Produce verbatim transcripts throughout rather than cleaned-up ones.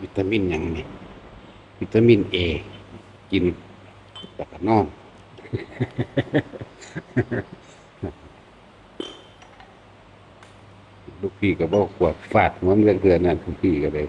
วิตามินหยังนี่ วิตามินเอ กินแล้วก็นอน ลูกพี่ก็บอกขวดฟาดหัวมันเรื่องเดือนนั่นลูกพี่ก็เลย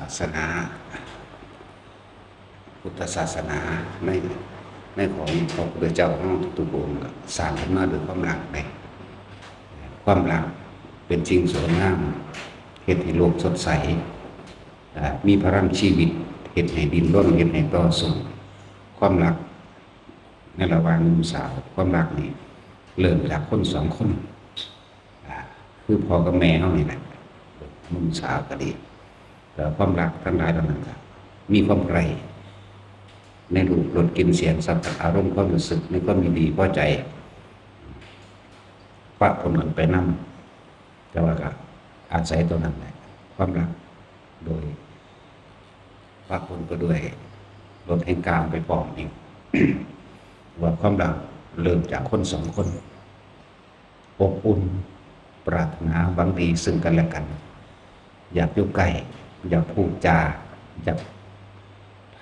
ศาสนา พุทธศาสนาในในของพระพุทธเจ้าของทุกๆองค์ก็สร้างขึ้นมาด้วยความรักเลย ความรักเป็นสิ่งสวยงาม เฮ็ดให้โลกสดใส อ่า มีพลังชีวิต เฮ็ดให้ดิ้นรน เฮ็ดให้ต่อสู้ ความรักในระหว่างหนุ่มสาว ความรักนี่เริ่มจากคนสองคน อ่า คือพ่อกับแม่เฮานี่แหละ หนุ่มสาวก็ดี แต่ความรักทั้งหลายเหล่านั้นก็มีความใคร่ในรูปรสกลิ่นเสียงสัมผัสอารมณ์ความรู้สึกในความยินดีพอใจ ปะปนกันไปนำ แต่ว่าก็อาศัยตัวนั้นแหละ ความรัก โดยปะปนไปด้วยรสแห่งกามไปพร้อมอีก ว่าความรักเริ่มจากคนสองคน อบอุ่น ปรารถนาหวังดีซึ่งกันและกัน อยากอยู่ใกล้ อยากพูดจา อยาก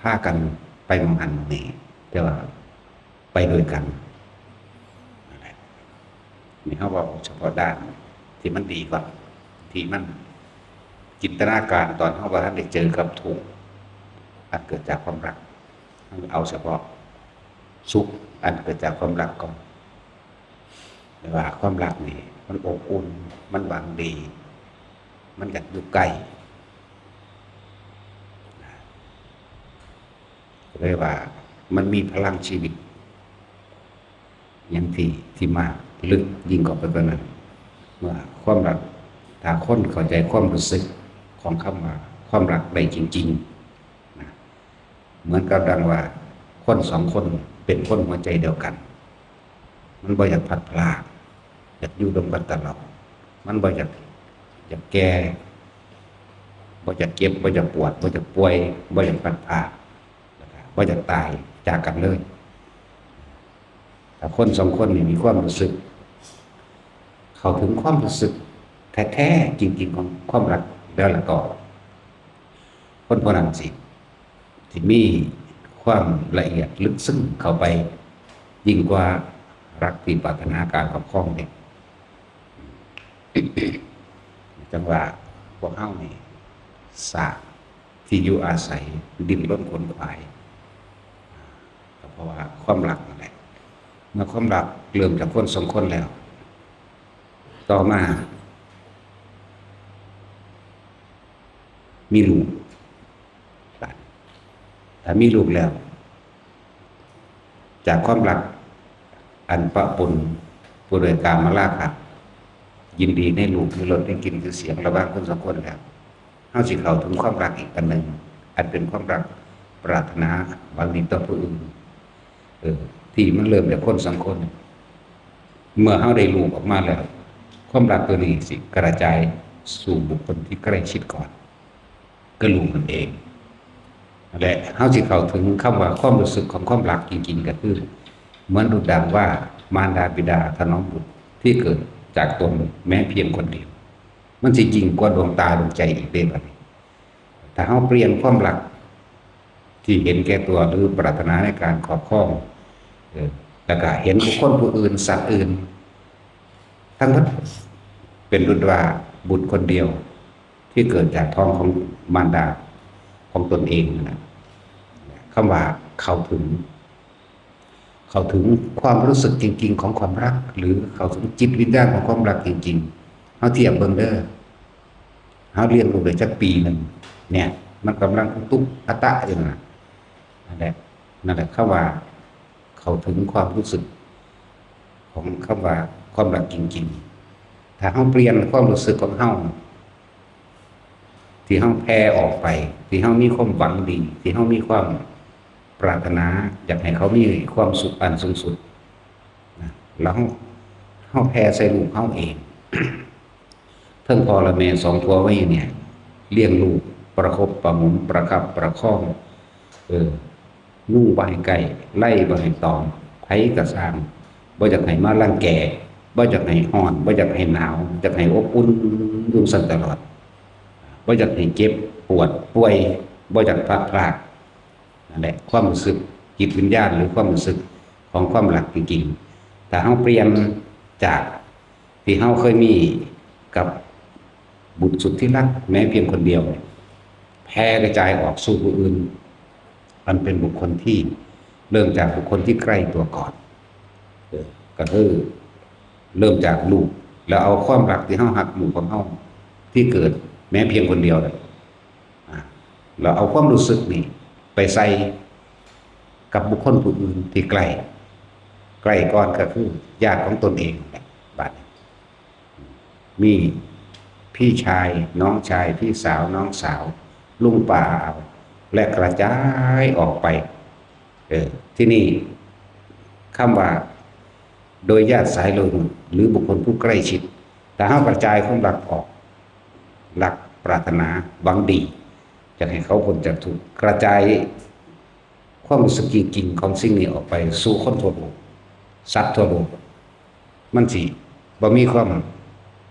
พากันไปหม่องหั้นหม่องนี้ แต่ว่าไปด้วยกัน นั่นแหละ นี่เฮาเว้าเฉพาะด้านที่มันดีก่อน ที่มันจินตนาการตอนเฮาบ่ทันได้เจอกับทุกข์อันเกิดจากความรัก เฮาเอาเฉพาะสุขอันเกิดจากความรักก่อน แต่ว่าความรักนี่มันอบอุ่น มันหวังดี มันอยากอยู่ใกล้ เรียกว่ามันมีพลังชีวิต อย่างที่ที่มาลึกยิ่งกว่าไปกว่านั้น เมื่อความรัก ถ้าคนเข้าใจความรู้สึกของคำว่าความรักได้จริงๆ นะ เหมือนกับดังว่าคนสองคนเป็นคนหัวใจเดียวกัน มันบ่อยากพลัดพราก อยากอยู่ร่วมกันตลอด มันบ่อยาก อยากแก่ บ่อยากเจ็บ บ่อยากปวด บ่อยากป่วย บ่อยากพลัดพราก แล้วก็บ่อยากตายจากกันเลย ถ้าคนสองคนนี่มีความรู้สึก เข้าถึงความรู้สึกแท้ๆจริงๆของความรักแล้วล่ะก็ คนผู้นั้นสิ สิมีความละเอียดลึกซึ้งเข้าไป ยิ่งกว่ารักที่ปรารถนาการครอบครองเนี่ย จังว่าพวกเฮานี่สร้างที่อยู่อาศัย ดิ้นรนขวนขวาย ก็เพราะว่าความรักนั่นแหละ เมื่อความรักเริ่มจากคนสองคนแล้ว ต่อมา มีลูก ถ้ามีลูกแล้ว จากความรักอันปะปนไปด้วยกามราคะ ยินดีในรูป ในรส ในกลิ่น ชื่อเสียง ระหว่างคนสองคนแล้ว เฮาสิเข้าถึงความรักอีกอันหนึ่ง อันเป็นความรักปรารถนาหวังดีต่อผู้อื่น เออ ที่มันเริ่มจากคนสองคน เมื่อเฮาได้ลูกออกมาแล้ว ความรักตัวนี้สิกระจายสู่บุคคลที่ใกล้ชิดก่อน ก็ลูกนั่นเอง และเฮาสิเข้าถึงคำว่าความรู้สึกของความรักจริงๆ ก็คือ เหมือนดุจดังว่ามารดาบิดาถนอมบุตรที่เกิดจากตนแม้เพียงคนเดียว มันสิยิ่งกว่าดวงตาดวงใจอีกเด้บัดนี้ ถ้าเฮาเปลี่ยนความรักที่เห็นแก่ตัวหรือปรารถนาในการครอบครอง เออ แล้วก็เห็นบุคคลผู้อื่น สัตว์อื่น ทั้งหมดเป็นดุจว่าบุตรคนเดียวที่เกิดจากท้องของมารดาของตนเองนั่นนะ คำว่าเข้าถึง เข้าถึงความรู้สึกจริงๆของความรัก หรือเข้าถึงจิตวิญญาณของความรักจริงๆ เฮาเทียบเบิ่งเด้อ เฮาเลี้ยงลูกได้จักปีหนึ่งเนี่ย มันกำลังอุตุอัตตะอยู่นั่นน่ะ นั่นแหละ นั่นแหละ คำว่าเข้าถึงความรู้สึก ของคำว่าความรักจริงๆ ถ้าเฮาเปลี่ยนความรู้สึกของเฮา ที่เฮาแผ่ออกไป ที่เฮามีความหวังดี ที่เฮามีความปรารถนา อยากให้เขามีความสุขอันสูงสุดนะ แล้วเฮา เฮาแผ่ใส่ลูกเฮาเอง เทิงพ่อและแม่สองผัวเมียเนี่ย เลี้ยงลูก ประคบประหงม ประคับประคอง เออ งูบ่ให้ใกล้ ไล่บ่ให้ตอม ไผกะซ่าง บ่อยากให้มารังแก บ่อยากให้ฮ้อน บ่อยากให้หนาว อยากให้อบอุ่นอยู่ซั่นตลอด บ่อยากให้เจ็บปวดป่วย บ่อยากพลัดพราก นั่นแหละ ความรู้สึกจิตวิญญาณ หรือความรู้สึกของความรักจริงๆ ถ้าเฮาเปลี่ยนจากที่เฮาเคยมีกับบุตรสุดที่รักแม้เพียงคนเดียว แผ่กระจายออกสู่ผู้อื่น มันเป็นบุคคลที่เริ่มจากบุคคลที่ใกล้ตัวก่อน เออ ก็คือเริ่มจากลูก แล้วเอาความรักที่เฮาฮักลูกของเฮาที่เกิดแม้เพียงคนเดียวน่ะ อ่า แล้วเอาความรู้สึกนี่ไปใส่กับบุคคลผู้อื่นที่ใกล้ ใกล้ก่อนก็คือญาติของตนเองแหละ บัดนี้ มีพี่ชาย น้องชาย พี่สาว น้องสาว ลุงป้าอา และกระจายออกไป เออ ที่นี่คำว่า โดยญาติสายโลหิต หรือบุคคลผู้ใกล้ชิด ถ้าเฮากระจายความรักออก รักปรารถนา หวังดี อยากให้เขาพ้นจากทุกข์ กระจายความรู้สึกจริงๆ ของสิ่งนี้ออกไปสู่คนทั่วโลก สัตว์ทั่วโลก มันสิบ่มีความ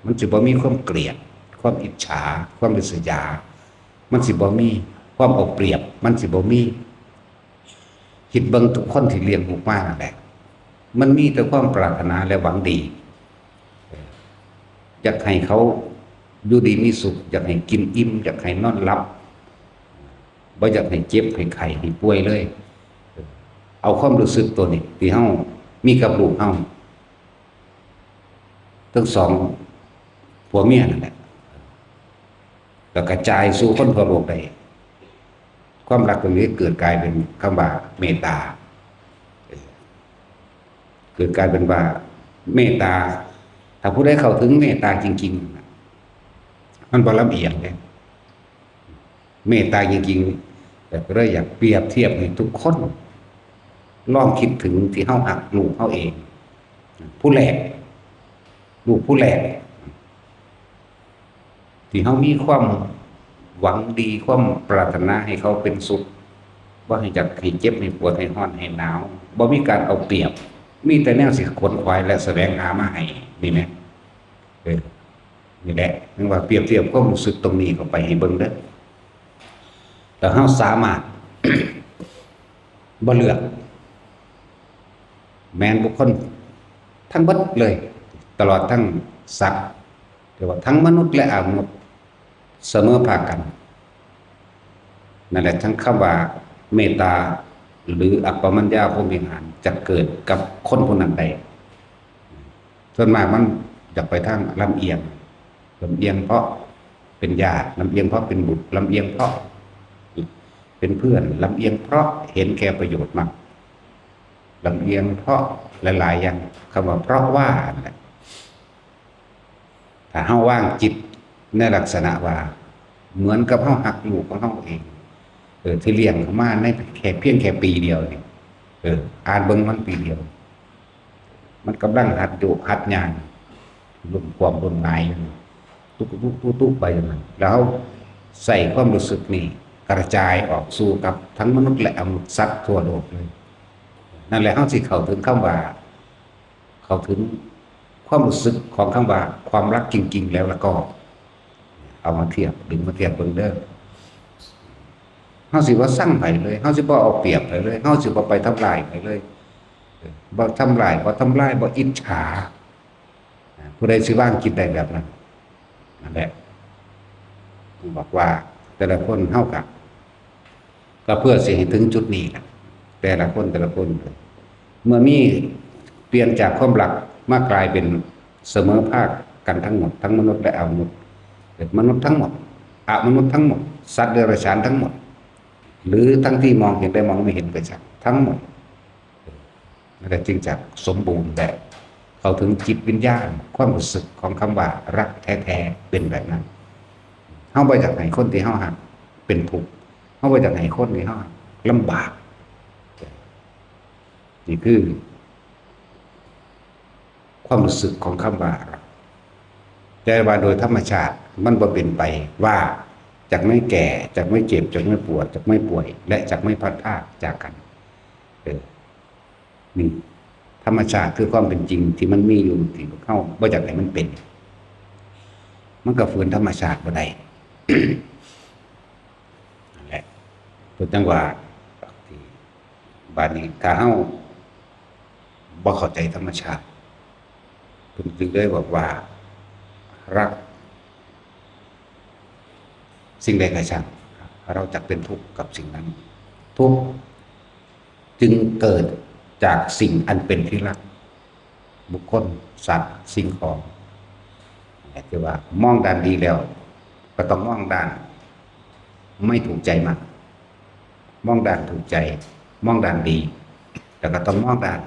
มันสิบ่มีความเกลียด ความอิจฉา ความริษยา มันสิบ่มีความเอาเปรียบ มันสิบ่มี คิดเบิ่งทุกคนที่เลี้ยงลูกมานั่นแหละ มันมีแต่ความปรารถนาและหวังดี อยากให้เขาอยู่ดีมีสุข อยากให้กินอิ่ม อยากให้นอนหลับ บ่อยากให้เจ็บ ให้ไข้ ให้ป่วยเลย เอาความรู้สึกตัวนี้ที่เฮามีกับลูกเฮา ทั้งสองผัวเมียนั่นแหละ แล้วกระจายสู่คนทั่วโลกได้ ความรักตรงนี้เกิดกลายเป็นคำว่าเมตตา เออ เกิดกลายเป็นว่าเมตตา ถ้าผู้ใดเข้าถึงเมตตาจริงๆน่ะ มันบ่ลำเอียงเด้ เมตตาจริงๆ แต่ก็เลยอยากเปรียบเทียบให้ทุกคน ลองคิดถึงที่เฮาฮักลูกเฮาเอง ผู้แรก ลูกผู้แรก ที่เฮามีความหวังดี ความปรารถนาให้เขาเป็นสุข บ่ให้อยากให้เจ็บ ให้ปวด ให้ฮ้อน ให้หนาว บ่มีการเอาเปรียบ มีแต่แนวสิขวนขวายและแสวงหามาให้ นี่แหม เออ นี่แหละ นึกว่าเปรียบเทียบความรู้สึกตรงนี้เข้าไปให้เบิ่งเด้อ แต่เฮาสามารถ บ่เลือก แม่นบุคคลทั้งเบิดเลย ตลอดทั้งสัตว์ เรียกว่าทั้งมนุษย์และอมนุษย์ เสมอภาคกัน นั่นแหละ ทั้งคำว่าเมตตา หรืออัปปมัญญาพรหมวิหาร จะเกิดกับคนผู้นั้นได้ ส่วนมากมันอยากไปทางลำเอียง ลำเอียงเพราะเป็นญาติ ลำเอียงเพราะเป็นบุตร ลำเอียงเพราะเป็นเพื่อน ลำเอียงเพราะเห็นแก่ประโยชน์มาก ลำเอียงเพราะหลายๆ อย่าง คำว่าเพราะว่านั่นแหละ ถ้าเฮาวางจิตในลักษณะว่า เหมือนกับเฮาฮักลูกของเฮาเอง เออ ที่เลี้ยงเขามาในแค่เพียงแค่ปีเดียวนี่ เออ อ่านเบิ่งมันปีเดียว มันกำลังหัดอยู่หัดย่าง ล้มความล้มหงายอยู่ ตุ๊กตุ๊กตุ๊กตุ๊กไปอย่างนั้น แล้วใส่ความรู้สึกนี่กระจายออกสู่กับทั้งมนุษย์และอมนุษย์สัตว์ทั่วโลกเลย นั่นแหละ เฮาสิเข้าถึงคำว่า เข้าถึงความรู้สึกของคำว่าความรักจริงๆ แล้ว แล้วก็ เอามาเทียบ ดึงมาเทียบเบิ่งเด้อ เฮาสิบ่ซังไผเลย เฮาสิบ่เอาเปรียบไผเลย เฮาสิบ่ไปทำลายไผเลย เออ บ่ทำลาย บ่ทำลาย บ่อิจฉา ผู้ใดสิวางจิตได้แบบนั้น นั่นแหละ บอกว่าแต่ละคนเฮากะ ก็เพื่อสิให้ถึงจุดนี้แหละ แต่ละคน แต่ละคน เมื่อมี เปลี่ยนจากความรักมากลายเป็นเสมอภาคกันทั้งหมด ทั้งมนุษย์และอมนุษย์ มนุษย์ทั้งหมด อมนุษย์ทั้งหมด สัตว์เดรัจฉานทั้งหมด หรือทั้งที่มองเห็นและมองไม่เห็นไปจากทั้งหมด นั่นแหละจึงจะสมบูรณ์แบบ เข้าถึงจิตวิญญาณ ความรู้สึกของคำว่ารักแท้ๆ เป็นแบบนั้น เฮาบ่อยากให้คนที่เฮาฮักเป็นทุกข์ เฮาบ่อยากให้คนที่เฮาฮักลำบาก นี่คือความรู้สึกของคำว่ารัก แต่ว่าโดยธรรมชาติมันบ่เป็นไปว่าจักไม่แก่ จักไม่เจ็บ จักไม่ปวด จักไม่ป่วย และจักไม่พลัดพรากจากกัน เออ นี่ ธรรมชาติคือความเป็นจริงที่มันมีอยู่ที่เฮาบ่อยากให้มันเป็น มันก็ฝืนธรรมชาติบ่ได้ นั่นแหละ เพิ่นจั่งว่า บาดนี้ถ้าเฮาบ่เข้าใจธรรมชาติ เพิ่นจึงได้บอกว่า รักสิ่งใดก็ช่าง เราจักเป็นทุกข์กับสิ่งนั้น ทุกข์จึงเกิดจากสิ่งอันเป็นที่รัก บุคคล สัตว์ สิ่งของ แต่ว่ามองด้านดีแล้ว ก็ต้องมองด้านไม่ถูกใจมัน มองด้านถูกใจ มองด้านดี แล้วก็ต้องมองด้าน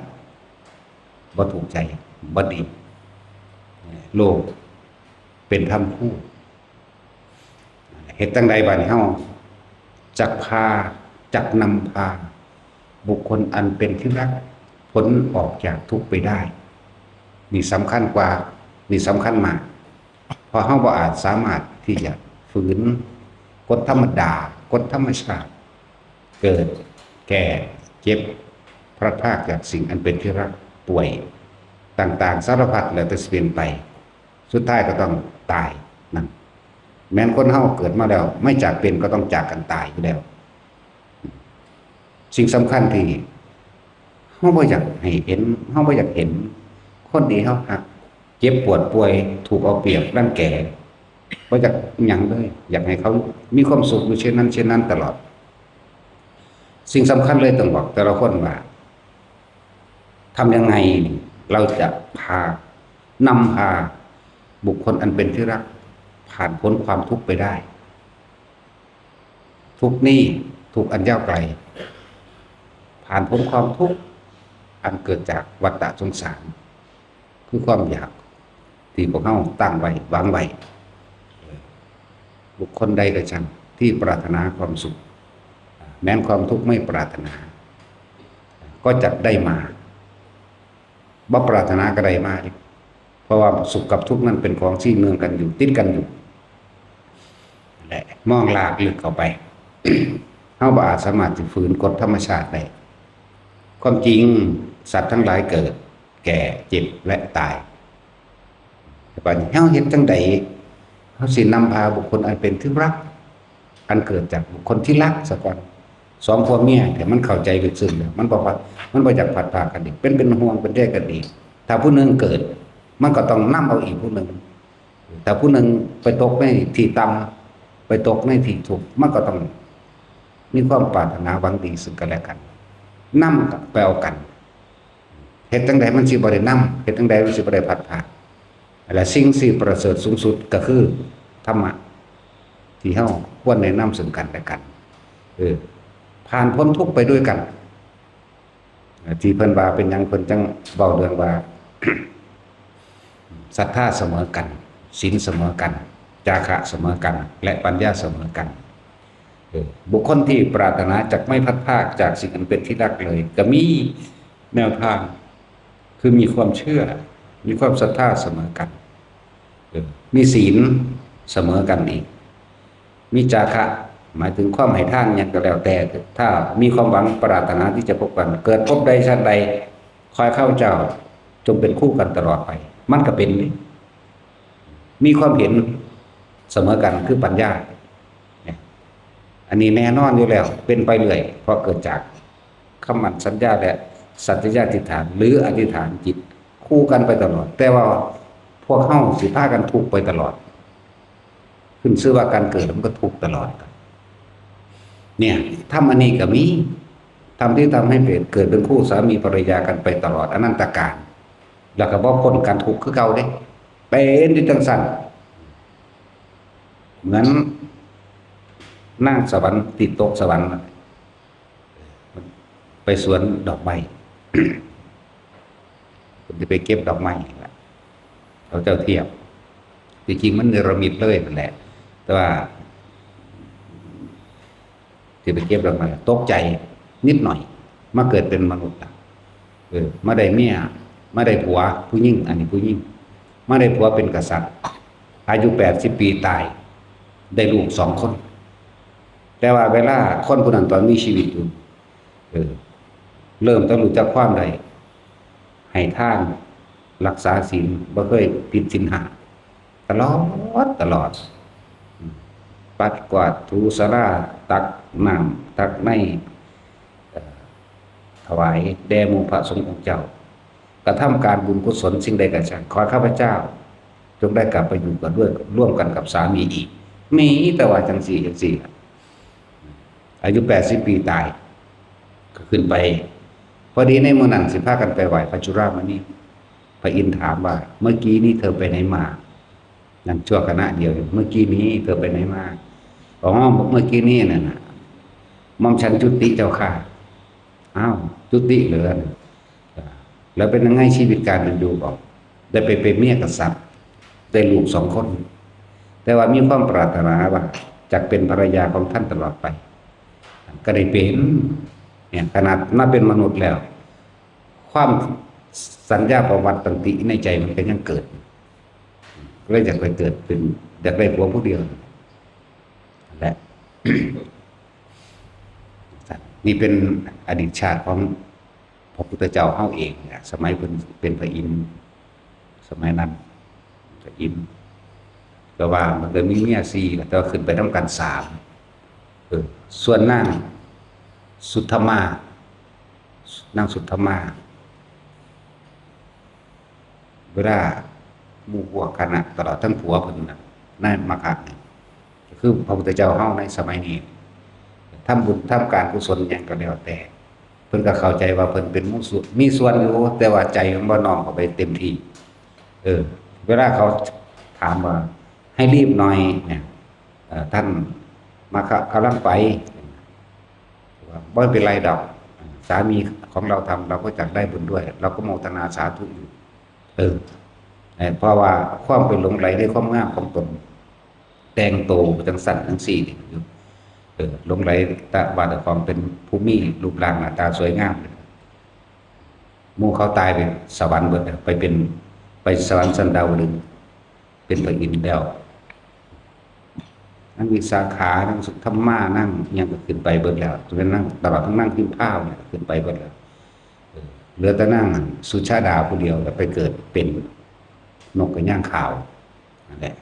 บ่ถูกใจ บ่ดี โลกเป็นธรรมคู่ เฮ็ดจั่งใดบาดนี้เฮาจักพา จักนำพา บุคคลอันเป็นที่รัก พ้นออกจากทุกข์ไปได้ นี่สำคัญกว่า นี่สำคัญมาก เพราะเฮาบ่อาจสามารถที่จะฝืนกฎธรรมดา กฎธรรมชาติ เกิด แก่ เจ็บ พลัดพรากจากสิ่งอันเป็นที่รัก ป่วย ต่างๆ สารพัดแล้วแต่สิเป็นไป สุดท้ายก็ต้องตายนั่น แม้นคนเฮาเกิดมาแล้ว ไม่จากเป็นก็ต้องจากกันตายอยู่แล้ว สิ่งสำคัญที่เฮาบ่อยากให้เห็น เฮาบ่อยากเห็น คนที่เฮาฮัก เจ็บปวดป่วย ถูกเอาเปรียบรังแก บ่อยากหยังเลย อยากให้เขามีความสุขอยู่เช่นนั้นเช่นนั้นตลอด สิ่งสำคัญเลยต้องบอกแต่ละคนว่า ทำยังไงเราจะพา นำพาบุคคลอันเป็นที่รัก ผ่านพ้นความทุกข์ไปได้ ทุกข์นี่ ทุกข์อันยาวไกล ผ่านพ้นความทุกข์อันเกิดจากวัฏฏะสงสาร คือความอยากที่พวกเฮาตั้งไว้ วางไว้ บุคคลใดก็ช่างที่ปรารถนาความสุข แม้นความทุกข์ไม่ปรารถนา ก็จักได้มา บ่ปรารถนาก็ได้มาเด้ เพราะว่าสุขกับทุกข์นั้นเป็นของที่เนื่องกันอยู่ ติดกันอยู่ และมองลากลึกเข้าไป เฮาบ่อาจสามารถสิฝืนกฎธรรมชาติได้ ความจริงสัตว์ทั้งหลายเกิด แก่ เจ็บ และตาย แต่บัดนี้เฮาเฮ็ดจั่งใด เฮาสินำพาบุคคลอันเป็นที่รัก อันเกิดจากบุคคลที่รักซะก่อน สองผัวเมีย แต่มันเข้าใจลึกซึ้งแล้ว มันบอกว่า มันบ่อยากพลัดพรากกันอีก เป็น เป็นห่วง เป็นใยกันอีก ถ้าผู้หนึ่งเกิด มันก็ต้องนำเอาอีกผู้หนึ่ง ถ้าผู้หนึ่งไปตกในที่ต่ำ ไปตกในที่ทุกข์ มันก็ต้องมีความปรารถนาหวังดีซึ่งกันและกัน นำไปเอากัน เฮ็ดจั่งใดมันสิบ่ได้นำ เฮ็ดจั่งใดมันสิบ่ได้พลัดพราก และสิ่งที่ประเสริฐสูงสุดก็คือธรรมะ ที่เฮาควรแนะนำซึ่งกันและกัน เออ ผ่านพ้นทุกข์ไปด้วยกัน ที่เพิ่นว่าเป็นหยังเพิ่นจั่งเว้าเรื่องว่า ศรัทธาเสมอกัน ศีลเสมอกัน จาคะเสมอกัน และปัญญาเสมอกัน เออ บุคคลที่ปรารถนาจักไม่พลัดพรากจากสิ่งอันเป็นที่รักเลย ก็มีแนวทาง คือมีความเชื่อ มีความศรัทธาเสมอกัน เออ มีศีลเสมอกันอีก มีจาคะ หมายถึงความให้ทานหยังก็แล้วแต่ ถ้ามีความหวังปรารถนาที่จะพบกัน เกิดพบใดชาติใด ขอให้ข้าพเจ้าจงเป็นคู่กันตลอดไป มันก็เป็นเด้ มีความเห็นเสมอกันคือปัญญา เนี่ย อันนี้แน่นอนอยู่แล้ว เป็นไปเรื่อย เพราะเกิดจากคำมั่นสัญญาและสัตยาธิษฐาน หรืออธิษฐานจิตคู่กันไปตลอด แต่ว่าพวกเฮาสิพากันทุกข์ไปตลอด ขึ้นชื่อว่าการเกิดมันก็ทุกข์ตลอด เนี่ย ธรรมอันนี้ก็มี ธรรมที่ทำให้เกิด เกิดเป็นคู่สามีภรรยากันไปตลอดอนันตกาล แล้วก็บ่พ้นการทุกข์คือเก่าเด้ เป็นอยู่จั่งซั่น เหมือนนางสวรรค์ที่ตกสวรรค์น่ะ ไปสวนดอกไม้ ผมจะไปเก็บดอกไม้ล่ะ เขาเจ้าเทียบ ที่จริงมันเนรมิตเลยนั่นแหละ แต่ว่า ที่ไปเก็บดอกไม้ตกใจนิดหน่อย มาเกิดเป็นมนุษย์ละ เออ มาได้เมีย มาได้ผัวผู้หญิง อันนี้ผู้หญิง มาได้ผัวเป็นกษัตริย์ อายุแปดสิบปีตาย ได้ลูกสองคน แต่ว่าเวลาคนผู้นั้นตอนมีชีวิตอยู่ เออ เริ่มต้องรู้จักความได้ ให้ทาน รักษาศีล บ่เคยผิดศีลห้า ตลอด ตลอด ปัดกวาดถูศาลา ตักน้ำ ตักใน เอ่อ ถวายแด่หมู่พระสงฆ์องค์เจ้า กระทำการบุญกุศลสิ่งใดก็ช่าง ขอข้าพเจ้า จงได้กลับไปอยู่กันด้วย ร่วมกันกับสามีอีก มีแต่ว่าจังสี่ จังสี่ล่ะ อายุแปดสิบปีตาย ก็ขึ้นไป พอดีในมื้อนั้นสิพากันไปไหว้พระจุลามณี พระอินทร์ถามว่า เมื่อกี้นี้เธอไปไหนมา นั่งชั่วคณะเดียวอยู่ เมื่อกี้นี้เธอไปไหนมา อ๋อ เมื่อกี้นี้นั่นน่ะ หม่อมฉันจุติเจ้าค่ะ อ้าว จุติเหรอ แล้วเป็นยังไงชีวิตการเป็นอยู่บอก ได้ไปเป็นเมียกษัตริย์ ได้ลูกสองคน แต่ว่ามีความปรารถนาว่าจะเป็นภรรยาของท่านตลอดไป ก็ได้เป็น เนี่ย ขนาดมาเป็นมนุษย์แล้ว ความสัญญาประวัติตันติในใจมันก็ยังเกิด เลยอยากไปเกิดเป็น อยากได้ผัวผู้เดียว และ นี่เป็นอดีตชาติของพระพุทธเจ้าเฮาเองนะ สมัยเพิ่นเป็นพระอินทร์ สมัยนั้น พระอินทร์ ก็ว่ามันก็มีเมียสี่ล่ะ แต่ว่าขึ้นไปนำกันสาม เออ ส่วนนางสุทธมา นางสุทธมา เวลาหมู่พวกคณะ ตลอดทั้งผัวเพิ่นน่ะ ในมคธนี่ ก็คือพระพุทธเจ้าเฮาในสมัยนี้ ทำบุญทำการกุศลหยังก็แล้วแต่ เพิ่นก็เข้าใจว่าเพิ่นเป็นหมู่สุ มีส่วนอยู่ แต่ว่าใจมันบ่น้อมเข้าไปเต็มที่ เออ เวลาเขาถามว่า ให้รีบหน่อยเนี่ย เอ่อ ท่านมคธกำลังไป ว่า "ไม่เป็นไรดอก สามีของเราทำ เราก็อยากได้บุญด้วย เราก็โมทนาสาธุอยู่" เออ เอ่อ เพราะว่าความไปหลงใหลในความงามของตน แต่งโตจังซั่นจังซี่นี่อยู่ เออ หลงใหลแต่ว่าเจ้าของเป็นผู้มีรูปร่างหน้าตาสวยงาม หมู่เขาตายไปสวรรค์เบิดแล้ว ไปเป็น ไปสวรรค์ชั้นดาวดึงส์ เป็นพระอินทร์แล้ว นางวิสาขา นางสุทธมา นางอิหยังก็ขึ้นไปเบิดแล้ว จนกระทั่งตลอดทั้งนางพิมพาวเนี่ยก็ขึ้นไปเบิดแล้ว เออ เหลือแต่นางสุชาดาผู้เดียวแล้วไปเกิดเป็นนกกระย่างขาวนั่นแหละ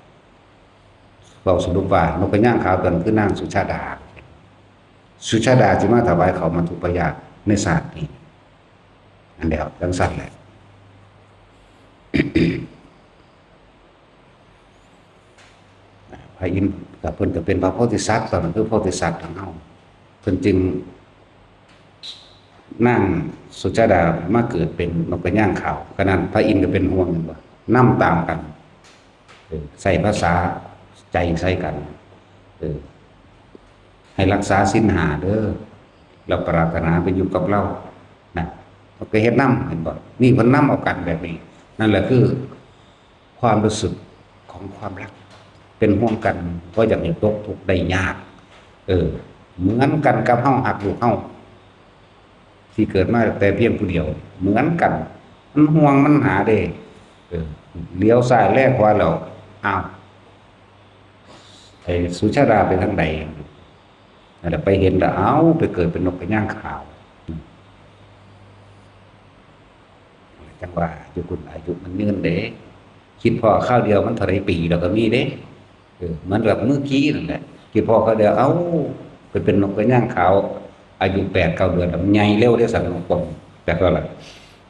เว้าสรุปว่านกกระย่างขาวตัวนั้นคือนางสุชาดา สุชาดาสิมาถวายข้าวมัทธุปายาตในชาตินี้ อันเดียวจังซั่นแหละ พระอินทร์กับเพิ่นก็เป็นพระโพธิสัตว์ ตอนนั้นคือโพธิสัตว์ของเฮา เพิ่นจึง นางสุชาดามาเกิดเป็นนกกระย่างขาว ขนาดพระอินทร์ก็เป็นห่วง ว่า นำตามกัน เออ ใส่ภาษาใจใส่กัน เออ ให้รักษาศีลห้าเด้อ เราปรารถนาไปอยู่กับเรา นะ ก็เฮ็ดนำ เห็นบ่ นี่เพิ่นนำเอากันแบบนี้ นั่นแหละคือ ความรู้สึกของความรัก เป็นห่วงกัน ก็อยากให้ตกทุกข์ได้ยาก เออ เหมือนกันกับเฮาฮักลูกเฮา ที่เกิดมาแต่เพียงผู้เดียว เหมือนกัน มันห่วงมันหาเด้ เออ เหลียวซ้ายแลขวาแล้ว อ้าว ไอ้สุชาดาไปทางใด นั่นแหละ ไปเห็นแล้ว เอ้า ไปเกิดเป็นนกกระย่างขาว จังว่าอยู่คุณอายุมันยืนเด้ คิดพอคราวเดียวมันเท่าไรปีแล้วก็มีเด้ เออ เหมือนกับเมื่อกี้นั่นแหละ คิดพอคราวเดียว เอ้า ไปเป็นนกกระย่างขาว อายุแปดเก้าเดือนแล้วมันใหญ่เร็วเด้ สันนกปง แต่ก็ละ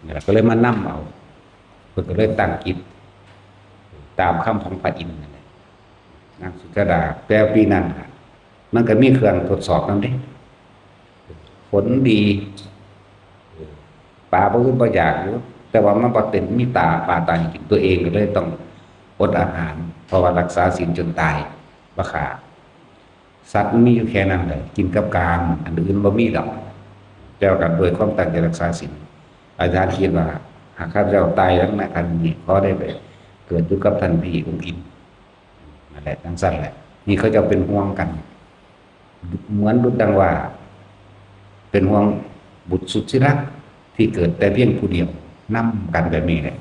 นี่ล่ะ ก็เลยมานำเอา เพิ่นก็เลยตั้งจิต ตามคำของพระอินทร์นั่นแหละ นางสุชาดา แต่ปีนั้นน่ะ มันก็มีเครื่องทดสอบนำเด้ ฝนดี ปลาบ่อึดบ่อยากอยู่ แต่ว่ามันบ่เต็มมีตาปลาตายกิน ตัวเองก็เลยต้องอดอาหาร เพราะว่ารักษาศีลจนตาย บ่ฆ่า สัตว์มันมีอยู่แค่นั้นแหละ กินกับกาม อันอื่นบ่มีดอก แต่ว่าก็ด้วยความตั้งใจรักษาศีล อธิษฐานจิตว่า หากข้าพเจ้าตายแล้วนะท่านนี่ขอได้ไปเกิดอยู่กับท่านพี่องค์อินนั่นแหละจั่งซั่นแหละ นี่เขาเจ้าเป็นห่วงกัน เหมือนดุจดังว่า เป็นห่วงบุตรสุดที่รักที่เกิดแต่เพียงผู้เดียว นำกันแบบนี้แหละ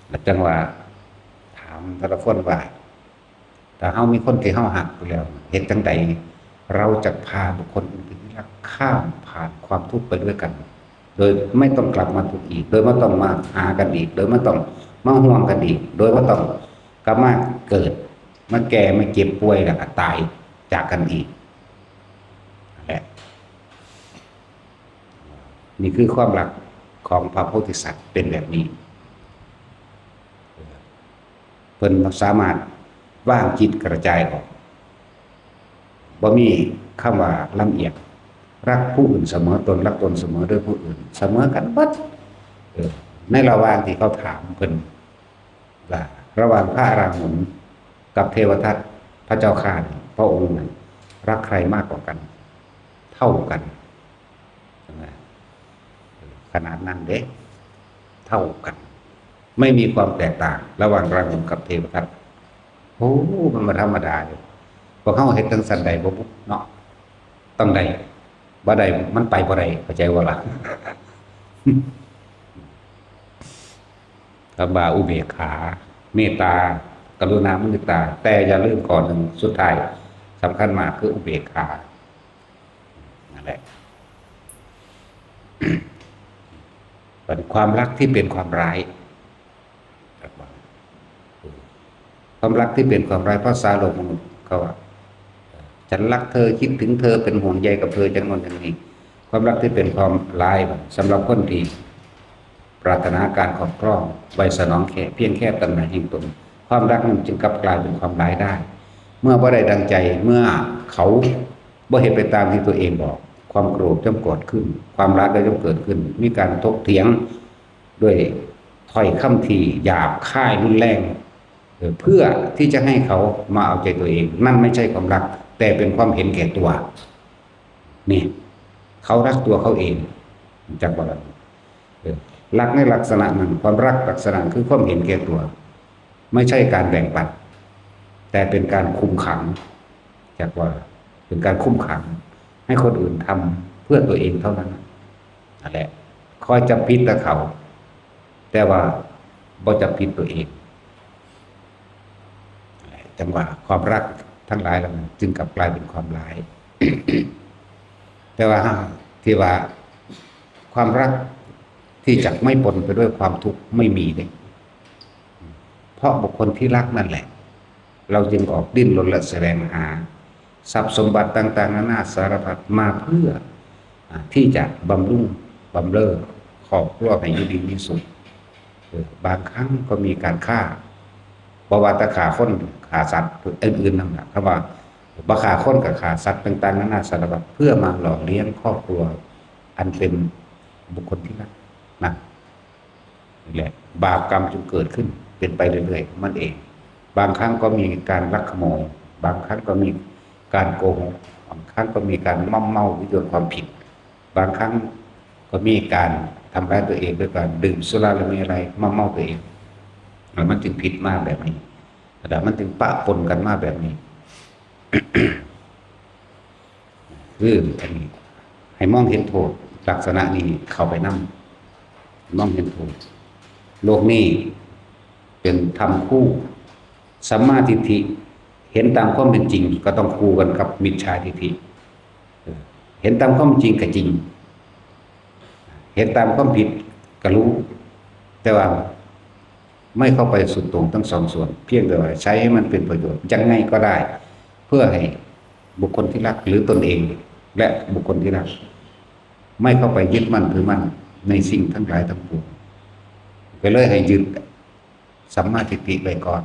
แล้วจั่งว่า ถามแต่ละคนว่า ถ้าเฮามีคนที่เฮาฮักไปแล้ว เฮ็ดจั่งใด เราจะพาบุคคลอื่นที่รักข้ามผ่านความทุกข์ไปด้วยกัน โดยไม่ต้องกลับมาทุกข์อีก โดยไม่ต้องมาหากันอีก โดยไม่ต้องมาห่วงกันอีก โดยไม่ต้องกลับมาเกิด มาแก่ มาเจ็บป่วย แล้วก็ตายจากกันอีก นั่นแหละ นี่คือความรักของพระโพธิสัตว์เป็นแบบนี้ เพิ่นสามารถวางจิตกระจายออก บ่มีคำว่าลำเอียง รักผู้อื่นเสมอตน รักตนเสมอด้วยผู้อื่น เสมอกันเบิด เออ ในระหว่างที่เขาถามเพิ่นว่า ระหว่างพระอราหุลกับเทวทัตพระเจ้าข้านี่ พระองค์นั้นรักใครมากกว่ากัน เท่ากัน ขนาดนั้นเด้ เท่ากัน ไม่มีความแตกต่างระหว่างราหุลกับเทวทัต โอ้ มันบ่ธรรมดาเด้ พวกเฮาเฮ็ดจั่งซั่นได้บ่บุเนาะ ต้องได้ บ่ได้ มันไปบ่ได้ เข้าใจบ่ล่ะ คำว่าอุเบกขา เมตตา กรุณา มุทิตา แต่อย่าลืมข้อหนึ่ง สุดท้าย สำคัญมากคืออุเบกขา นั่นแหละ เป็นความรักที่เป็นความร้าย ความรักที่เป็นความร้าย ภาษาโลกมนุษย์เขาว่า ฉันรักเธอ คิดถึงเธอ เป็นห่วงใยกับเธอ จั่งนั้นจั่งนี้ ความรักที่เป็นความร้าย สำหรับคนที่ปรารถนาการครอบครอง ไว้สนองแค่เพียงแค่ตัณหาแห่งตน ความรักนั้นจึงกลับกลายเป็นความร้ายได้ เมื่อบ่ได้ดังใจ เมื่อเขาบ่เฮ็ดไปตามที่ตัวเองบอก ความโกรธย่อมเกิดขึ้น ความร้ายก็ย่อมเกิดขึ้น มีการถกเถียงด้วยถ้อยคำที่หยาบคายรุนแรง เอ่อ เพื่อที่จะให้เขามาเอาใจตัวเอง นั่นไม่ใช่ความรัก แต่เป็นความเห็นแก่ตัว นี่ เขารักตัวเขาเอง จักบ่ล่ะ เออ รักในลักษณะนั้น ความรักลักษณะคือความเห็นแก่ตัว ไม่ใช่การแบ่งปัน แต่เป็นการคุมขัง จักบ่ล่ะ เป็นการคุมขัง ให้คนอื่นทำเพื่อตัวเองเท่านั้น นั่นแหละ คอยจับผิดแต่เขา แต่ว่าบ่จับผิดตัวเอง จั่งว่าความรักทั้งหลายเหล่านั้นจึงกลับกลายเป็นความร้าย แต่ว่าที่ว่าความรักที่จะไม่ปนไปด้วยความทุกข์ไม่มีเนี่ย เพราะบุคคลที่รักนั่นแหละ เราจึงออกดิ้นรนและแสวงหาทรัพย์สมบัติต่างๆนานาสารพัดมาเพื่อ อ่า ที่จะบำรุงบำเรอครอบครัวให้อยู่ดีมีสุข เออ บางครั้งก็มีการฆ่า บ่ว่าแต่ฆ่าคน ฆ่าสัตว์อื่นๆนั่นแหละ คำว่าบ่ฆ่าคนก็ฆ่าสัตว์ต่างๆนานาสารพัด เพื่อมาหล่อเลี้ยงครอบครัวอันเป็นบุคคลที่รักนะ นี่แหละ บาปกรรมจึงเกิดขึ้น เป็นไปเรื่อยๆของมันเอง บางครั้งก็มีการลักขโมย บางครั้งก็มีการโกหก บางครั้งก็มีการม่อมเมายุยวนความผิด บางครั้งก็มีการทำร้ายตัวเองด้วยการดื่มสุราและเมรัยม่อมเมาตัวเอง แล้วมันจึงผิดมาแบบนี้ แล้วมันจึงปะปนกันมาแบบนี้ คืออันนี้ ให้มองเห็นโทษลักษณะนี้เข้าไปนำ มองเห็นโทษ โลกนี้เป็นธรรมคู่ สัมมาทิฏฐิ เห็นตามความเป็นจริง ก็ต้องคู่กันกับมิจฉาทิฏฐิ เออ เห็นตามความจริงก็จริง เห็นตามความผิดก็รู้ แต่ว่าไม่เข้าไปสุดโต่งทั้งสองส่วน เพียงแต่ว่าใช้ให้มันเป็นประโยชน์ยังไงก็ได้ เพื่อให้บุคคลที่รักหรือตนเอง และบุคคลที่รัก ไม่เข้าไปยึดมั่นถือมั่นในสิ่งทั้งหลายทั้งปวง ก็เลยให้ยึดสัมมาทิฏฐิไว้ก่อน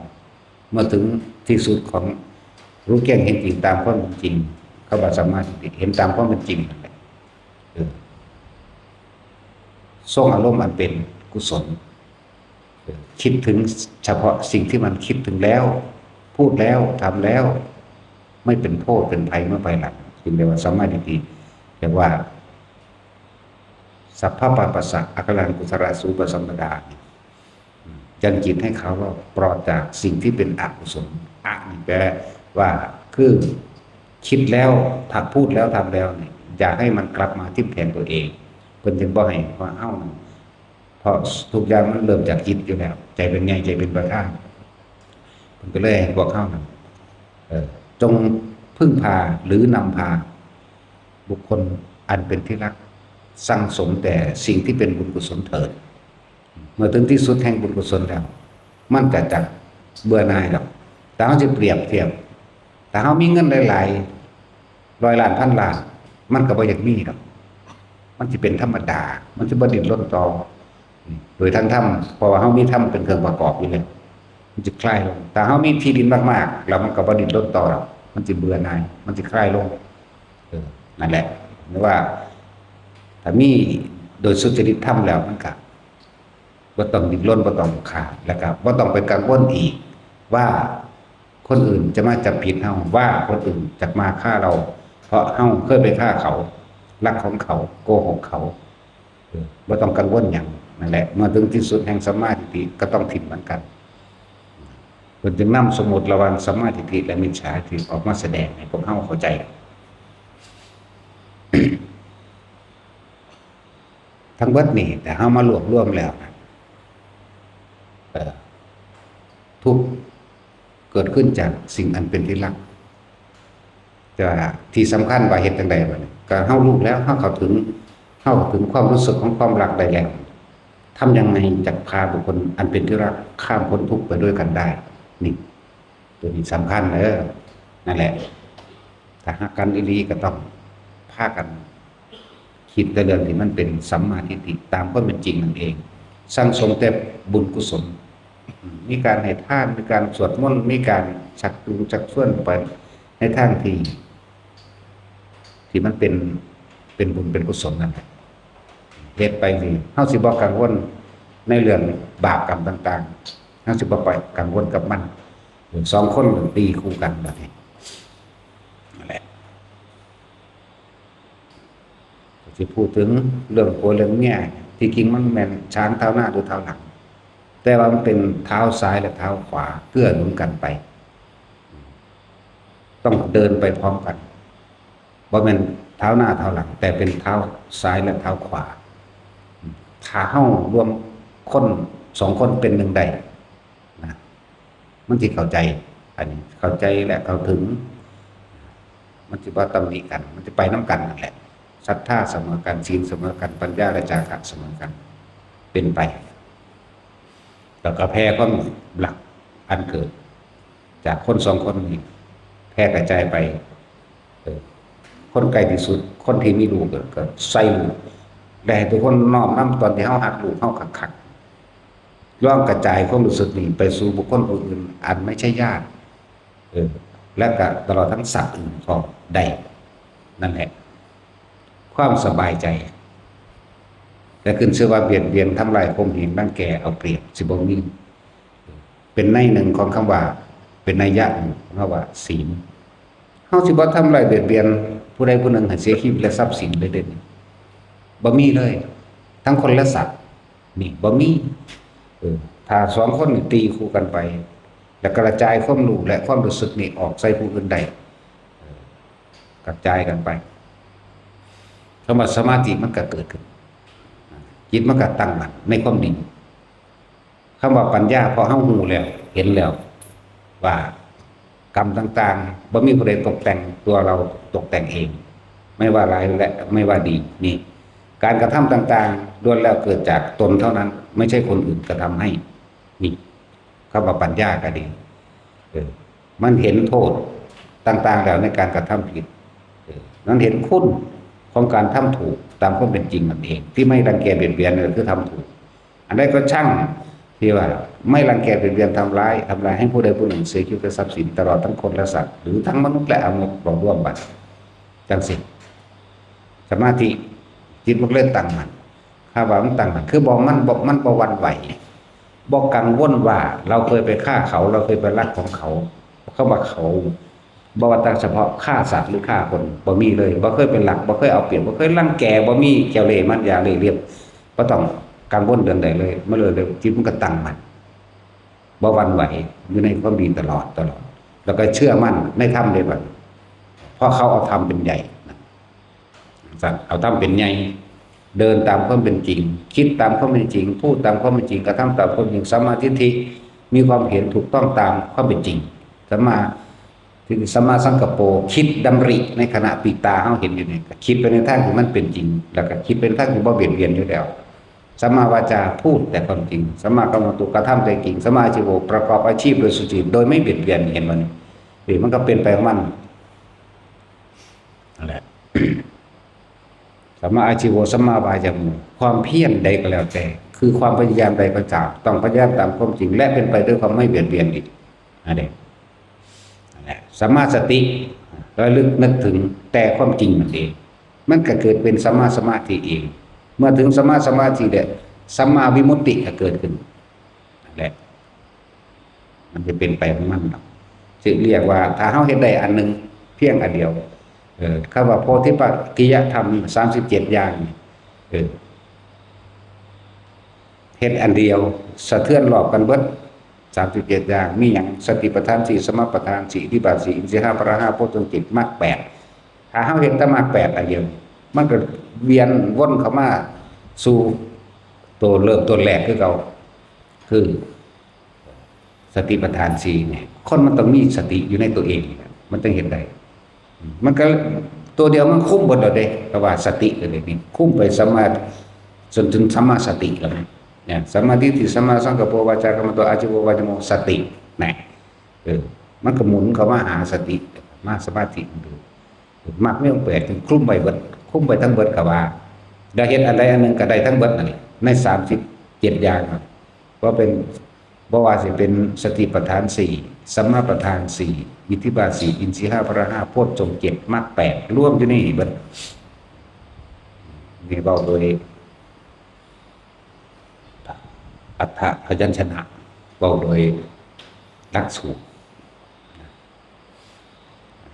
เมื่อถึงที่สุดของรู้แจ้งเห็นจริงตามความเป็นจริง คำว่าสัมมาทิฏฐิ เห็นตามความเป็นจริงนั่นแหละ เออ ทรงอารมณ์อันเป็นกุศล เออ คิดถึงเฉพาะสิ่งที่มันคิดถึงแล้ว พูดแล้ว ทำแล้ว ไม่เป็นโทษเป็นภัยเมื่อภายหลัง จึงเรียกว่าสัมมาทิฏฐิ เรียกว่า สัพพะปาปัสสะ อากรังกุศลาสูปสัมปดา ยังจิตให้เขาว่าปลอดจากสิ่งที่เป็นอกุศล อะนี่แปลว่าคือคิดแล้ว ถ้าพูดแล้วทำแล้วเนี่ยอย่าให้มันกลับมาทิ่มแทงตัวเอง เพิ่นจึงบ่ให้ว่าเอ้า เพราะทุกอย่างมันเริ่มจากจิตอยู่แล้ว ใจเป็นใหญ่ใจเป็นประธาน เพิ่นก็เลยให้พวกเฮานั่นเออจงพึ่งพาหรือนำพา บุคคลอันเป็นที่รัก สั่งสมแต่สิ่งที่เป็นบุญกุศลเถิด เมื่อถึงที่สุดแห่งบุญกุศลแล้ว มันก็จะเบื่อหน่ายดอก แต่เฮาสิเปรียบเทียบ ถ้าเฮามีเงินหลายๆ ร้อยล้านพันล้าน มันก็บ่อยากมีดอก มันสิเป็นธรรมดา มันสิบ่ดิ้นรนต่อ โดยทั้งธรรม เพราะว่าเฮามีธรรมเป็นเครื่องประกอบอยู่แล้ว มันสิคลายลง ถ้าเฮามีที่ดินมากๆ แล้วมันก็บ่ดิ้นรนต่อดอก มันสิเบื่อหน่าย มันสิคลายลง เออ นั่นแหละ หรือว่า ถ้ามีโดยสุจริตธรรมแล้วมันก็บ่ต้องดิ้นรน บ่ต้องฆ่า แล้วก็บ่ต้องไปกังวลอีกว่าคนอื่นจะมาจับผิดเฮา ว่าคนอื่นจะมาฆ่าเรา เพราะเฮาเคยไปฆ่าเขา ลักของเขา โกหกเขา เออ บ่ต้องกังวลหยัง นั่นแหละ เมื่อถึงที่สุดแห่งสัมมาทิฏฐิก็ต้องถิ่มมันกัน เพิ่นจึงนำสมมุติระหว่างสัมมาทิฏฐิและมิจฉาทิฏฐิออกมาแสดงให้พวกเฮาเข้าใจ ทั้งเบิดนี่ ถ้าเฮามารวบรวมแล้วนะ เอ่อ ทุกข์เกิดขึ้นจากสิ่งอันเป็นที่รัก แต่ว่าที่สำคัญว่าเฮ็ดจั่งใดบัดนี้ ก็เฮารู้แล้ว เฮาเข้าถึง เฮาเข้าถึงความรู้สึกของความรักได้แล้ว ทำยังไงจะพาบุคคลอันเป็นที่รักข้ามพ้นทุกข์ไปด้วยกันได้ นี่ ตัวนี้สำคัญเด้อ นั่นแหละ ถ้าฮักกันอีหลีก็ต้องพากัน คิดแต่เรื่องที่มันเป็นสัมมาทิฏฐิตามความเป็นจริงนั่นเอง สั่งสมแต่บุญกุศล อืม มีการให้ทาน มีการสวดมนต์ มีการชักจูงชักชวนไปในทางที่ ที่มันเป็น เป็นบุญเป็นกุศลนั่นแหละ เฮ็ดไปนี่ เฮาสิบ่กังวลในเรื่องบาปกรรมต่างๆ เฮาสิบ่ไปกังวลกับมัน สองคนตีคู่กันบัดนี้ นั่นแหละ สิพูดถึงเรื่องผัวเรื่องเมีย ที่จริงมันแม่นช้างเท้าหน้าหรือเท้าหลัง แต่ว่ามันเป็นเท้าซ้ายและเท้าขวาเกื้อหนุนกันไป ต้องเดินไปพร้อมกัน บ่แม่นเท้าหน้าเท้าหลัง แต่เป็นเท้าซ้ายและเท้าขวา ถ้าเฮารวมคนสองคนเป็นหนึ่งได้นะ มันสิเข้าใจ อันนี้เข้าใจและเข้าถึง มันสิบ่ตำหนิกัน มันสิไปนำกันนั่นแหละ ศรัทธาเสมอกัน ศีลเสมอกัน ปัญญาและจาคะเสมอกัน เป็นไป แล้วก็แผ่ความรักอันเกิด จากคนสองคนนี้ แผ่กระจายไป เออ คนใกล้ที่สุด คนที่มีลูกก็ ก็ใส่ลูก และให้ทุกคนน้อมนำตอนที่เฮาฮักลูกเฮาคักๆ ลองกระจายความรู้สึกนี้ไปสู่บุคคลผู้อื่นอันไม่ใช่ญาติ เออ และก็ตลอดทั้งสัตว์อื่นก็ได้ นั่นแหละ ความสบายใจ แต่ขึ้นชื่อว่าเบียดเบียน ทำลาย ข่มเหง รังแก เอาเปรียบ สิบ่มี เป็นในหนึ่งของคำว่า เป็นนัยยะหนึ่งของคำว่าศีล เฮาสิบ่ทำลายเบียดเบียนผู้ใดผู้หนึ่งให้เสียชีวิตและทรัพย์สินเลยเด้ บ่มีเลย ทั้งคนและสัตว์ นี่บ่มี เออ ถ้าสองคนนี่ตีคู่กันไป แล้วกระจายความรู้และความรู้สึกนี่ออกใส่ผู้อื่นได้ เออ กระจายกันไป คำว่าสมาธิมันก็เกิดขึ้น จิตมันก็ตั้งมั่นในความดี คำว่าปัญญา พอเฮารู้แล้ว เห็นแล้ว ว่ากรรมต่างๆ บ่มีผู้ใดตกแต่งตัวเรา ตกแต่งเอง ไม่ว่าร้ายและไม่ว่าดี นี่ การกระทำต่างๆ ล้วนแล้วเกิดจากตนเท่านั้น ไม่ใช่คนอื่นกระทำให้ นี่ คำว่าปัญญาก็ดี เออ มันเห็นโทษต่างๆ แล้วในการกระทำผิด เออ มันเห็นคุณของการทำถูกตามความเป็นจริงนั่นเอง ที่ไม่รังแกเบียดเบียนก็คือทำถูก อันใดก็ช่างที่ว่าไม่รังแกเบียดเบียนทำร้าย ทำลายให้ผู้ใดผู้หนึ่งเสียชีวิตและทรัพย์สิน ตลอดทั้งคนและสัตว์ หรือทั้งมนุษย์และอมนุษย์เราร่วมบัด จังสิ สมาธิ จิตมันเลยตั้งมั่น ถ้าว่ามันตั้งมั่น คือบ่ มันบ่ มันบ่หวั่นไหว บ่กังวลว่าเราเคยไปฆ่าเขา เราเคยไปลักของเขา คำว่าเขา บ่ว่าแต่เฉพาะฆ่าสัตว์หรือฆ่าคน บ่มีเลย บ่เคยเป็นลัก บ่เคยเอาเปรียบ บ่เคยรังแก บ่มีเจ้าเล่ห์มารยาเล่ห์เหลี่ยม บ่ต้องกังวลเรื่องใดเลย มันเลยเลย จิตมันก็ตั้งมั่น บ่หวั่นไหว อยู่ในความดีตลอด ตลอด แล้วก็เชื่อมั่นในธรรมเลยบัดนี้ เพราะเขาเอาธรรมเป็นใหญ่นะ เอาธรรมเป็นใหญ่ เดินตามความเป็นจริง คิดตามความเป็นจริง พูดตามความเป็นจริง กระทำตามความจริง สัมมาทิฏฐิ มีความเห็นถูกต้องตามความเป็นจริง สัมมาทิฏฐิ สัมมาสังกัปโป คิดดำริในขณะที่ตาเฮาเห็นอยู่นี่ ก็คิดไปในทางที่มันเป็นจริง แล้วก็คิดเป็นทางที่บ่เบียดเบียนอยู่แล้ว สัมมาวาจา พูดแต่ความจริง สัมมากัมมันโต กระทำแต่จริง สัมมาอาชีโว ประกอบอาชีพโดยสุจริต โดยไม่เบียดเบียน เห็นบ่นี่ นี่มันก็เป็นไปของมัน นั่นแหละ สัมมาอาชีโว สัมมาวายาโม ความเพียรใดก็แล้วแต่ คือความพยายามใดก็ตาม ต้องพยายามตามความจริง และเป็นไปด้วยความไม่เบียดเบียนอีก นั่นเอง นั่นแหละ สัมมาสติ ระลึกนึกถึงแต่ความจริงมันเอง มันก็เกิดเป็นสัมมาสมาธิเอง เมื่อถึงสัมมาสมาธิแล้ว สัมมาวิมุตติก็เกิดขึ้น นั่นแหละ มันจะเป็นไปของมันดอก สิเรียกว่า ถ้าเฮาเฮ็ดได้อันหนึ่งเพียงอันเดียว เออ คำว่าโพธิปักขิยธรรม สามสิบเจ็ด อย่างนี่ เออ เฮ็ดอันเดียว สะเทือนรอบกันเบิด สามสิบเจ็ด อย่าง มีหยัง สติปัฏฐานสี่ สัมมาปัฏฐานสี่ อิทธิบาทสี่ อินทรีย์ห้า พละห้า โพชฌงค์เจ็ด มรรคแปด ถ้าเฮาเฮ็ดแต่มรรคแปดอันเดียว มันก็เวียนวนเข้ามาสู่ตัวเริ่มต้นแรกคือเก่า คือสติปัฏฐานสี่เนี่ย คนมันต้องมีสติอยู่ในตัวเอง มันต้องเฮ็ดได้ มันก็ตัวเดียวมันคุมเบิดแล้วเด้ แต่ว่าสติก็เลยนี่คุมไปสัมมา จนถึงสัมมาสติแล้วนะ เนี่ย สัมมาทิฏฐิ สัมมาสังกัปโป วาจากัมมันโต อาชีโว วายาโม สติ นะ เออ มันก็หมุนเข้ามาหาสติ มาสมาธิมันดู มรรคมีองค์แปด คือคลุมไปเบิด คลุมไปทั้งเบิดก็ว่า ได้เฮ็ดอันใดอันหนึ่งก็ได้ทั้งเบิดนั่นแหละ ใน สามสิบเจ็ด อย่างน่ะ ว่าเป็น บ่ว่าสิเป็นสติปัฏฐานสี่ สัมมาปัฏฐานสี่ อิทธิบาทสี่ อินทรีย์ห้า พละห้า โพชฌงค์เจ็ด มรรคแปด รวมอยู่ในนี่เบิด นี่เว้าโดย อัฏฐพยัญชนะ เว้าโดยหลักสูตร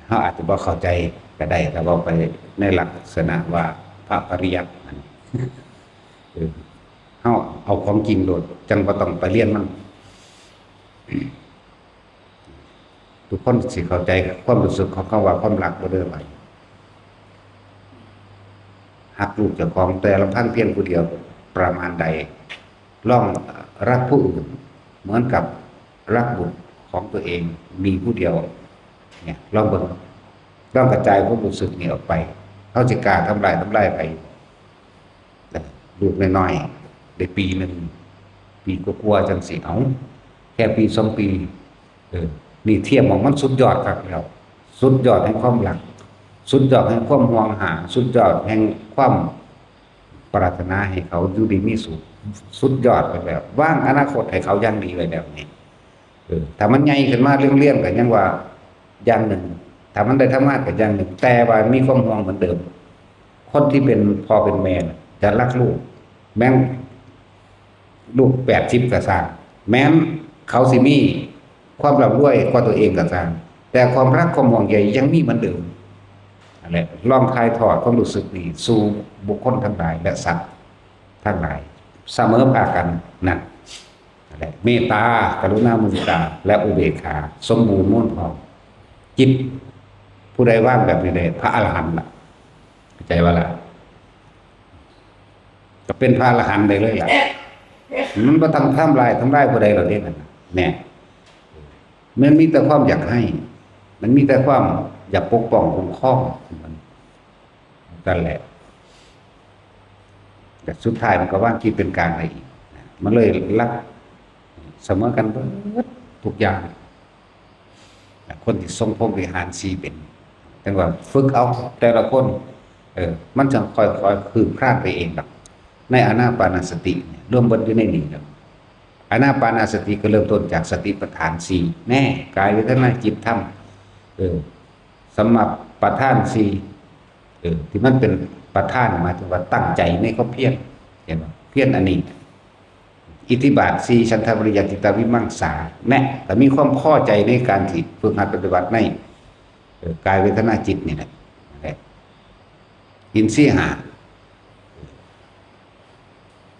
เฮาอาจจะบ่เข้าใจก็ได้ ถ้าเว้าไปในลักษณะว่าพระปริยัตินั่น เออ เฮาเอาของจริงโลด จั่งบ่ต้องไปเรียนมัน ทุกคนสิเข้าใจความรู้สึกของคำว่าความรักบ่เด้อบัดนี้ ฮักลูกเจ้าของแต่ลำพังเพียงผู้เดียวประมาณใด ลองรักผู้อื่นเหมือนกับรักบุตรของตัวเองมีผู้เดียว เนี่ย ลองเบิ่ง ลองกระจายความรู้สึกนี้ออกไป เฮาสิกล้าทำร้าย ทำร้ายไผ ลูกน้อยๆ ได้ปีหนึ่ง ปีกว่าๆ จั่งซี้ เอ้า แค่ปีสองปี เออ นี่เทียบหม่องมันสุดยอดคักแล้ว สุดยอดแห่งความรัก สุดยอดแห่งความห่วงหา สุดยอดแห่งความปรารถนาให้เขาอยู่ดีมีสุข สุดยอดไปแล้ว วางอนาคตให้เขาอย่างดีไว้แล้วนี่ เออ ถ้ามันใหญ่ขึ้นมาเรื่อยๆ ก็ยังว่าอย่างหนึ่ง ถ้ามันได้ทำงานก็อย่างหนึ่ง แต่ว่ามีความห่วงเหมือนเดิม คนที่เป็นพ่อเป็นแม่น่ะจะรักลูก แม้นลูก แปดสิบ ก็ซ่าง แม้นเขาสิมีความร่ำรวยกว่าตัวเองก็ซ่าง แต่ความรักความห่วงใยยังมีเหมือนเดิม นั่นแหละ ลองถ่ายทอดความรู้สึกนี้สู่บุคคลทั้งหลายและสัตว์ทั้งหลาย เสมอภาคกัน นั่น นั่นแหละ เมตตา กรุณา มุทิตา และอุเบกขา สมบูรณ์มูลพร้อม จิตผู้ใดวางแบบนี้ได้ พระอรหันต์ล่ะ เข้าใจบ่ล่ะ ก็เป็นพระอรหันต์ได้เลยล่ะ มันบ่ต้องทำลาย ทำลายผู้ใดหรอกเด้นั่นน่ะ เนี่ย มันมีแต่ความอยากให้ มันมีแต่ความอยากปกป้องคุ้มครอง มัน นั่นแหละ แต่สุดท้ายมันก็วางจิตเป็นกลางได้อีก มันเลยรักเสมอกันเบิดทุกอย่าง คนที่ทรงพรหมวิหารสี่เป็น จั่งว่าฝึกเอาแต่ละคน เออ มันจั่งค่อยๆคืบคลานไปเองดอก ในอานาปานสติเนี่ย รวมเบิดอยู่ในนี้ดอก อานาปานสติก็เริ่มต้นจากสติปัฏฐานสี่ แน่ กาย เวทนา จิต ธรรม เออ สัมมาปัฏฐานสี่ เออ ที่มันเป็นปัฏฐาน หมายถึงว่าตั้งใจในความเพียร เห็นบ่ เพียรอันนี้ อิทธิบาทสี่ ฉันทะ วิริยะ จิตตะ วิมังสา แน่ แต่มีความพอใจในการที่ฝึกหัดปฏิบัติใน เออกายเวทนาจิตนี่แหละ นั่นแหละ อินทรีย์ห้า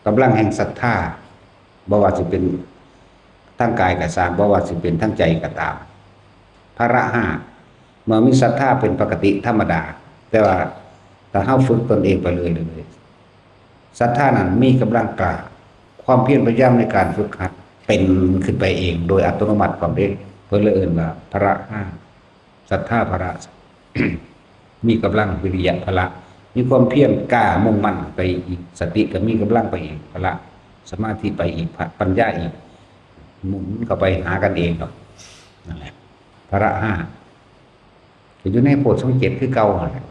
กำลังแห่งศรัทธา บ่ว่าสิเป็นทางกายก็ตาม บ่ว่าสิเป็นทางใจก็ตาม พละห้า เมื่อมีศรัทธาเป็นปกติธรรมดา แต่ว่าถ้าเฮาฝึกตนเองไปเรื่อยๆ ศรัทธานั้นมีกำลังกล้า ความเพียรพยายามในการฝึกหัดเป็นขึ้นไปเองโดยอัตโนมัติ ความเด้ เพิ่นเลยเอิ้นว่าพละห้า ศรัทธาพละ มีกำลัง วิริยะพละ มีความเพียรกล้ามุ่งมั่นไปอีก สติก็มีกำลังไปอีก พละ สมาธิไปอีก ปัญญาอีก หมุนเข้าไปหากันเองดอก นั่นแหละ พละห้า ก็อยู่ในโพชฌงค์เจ็ดคือเก่าหั่นแหละ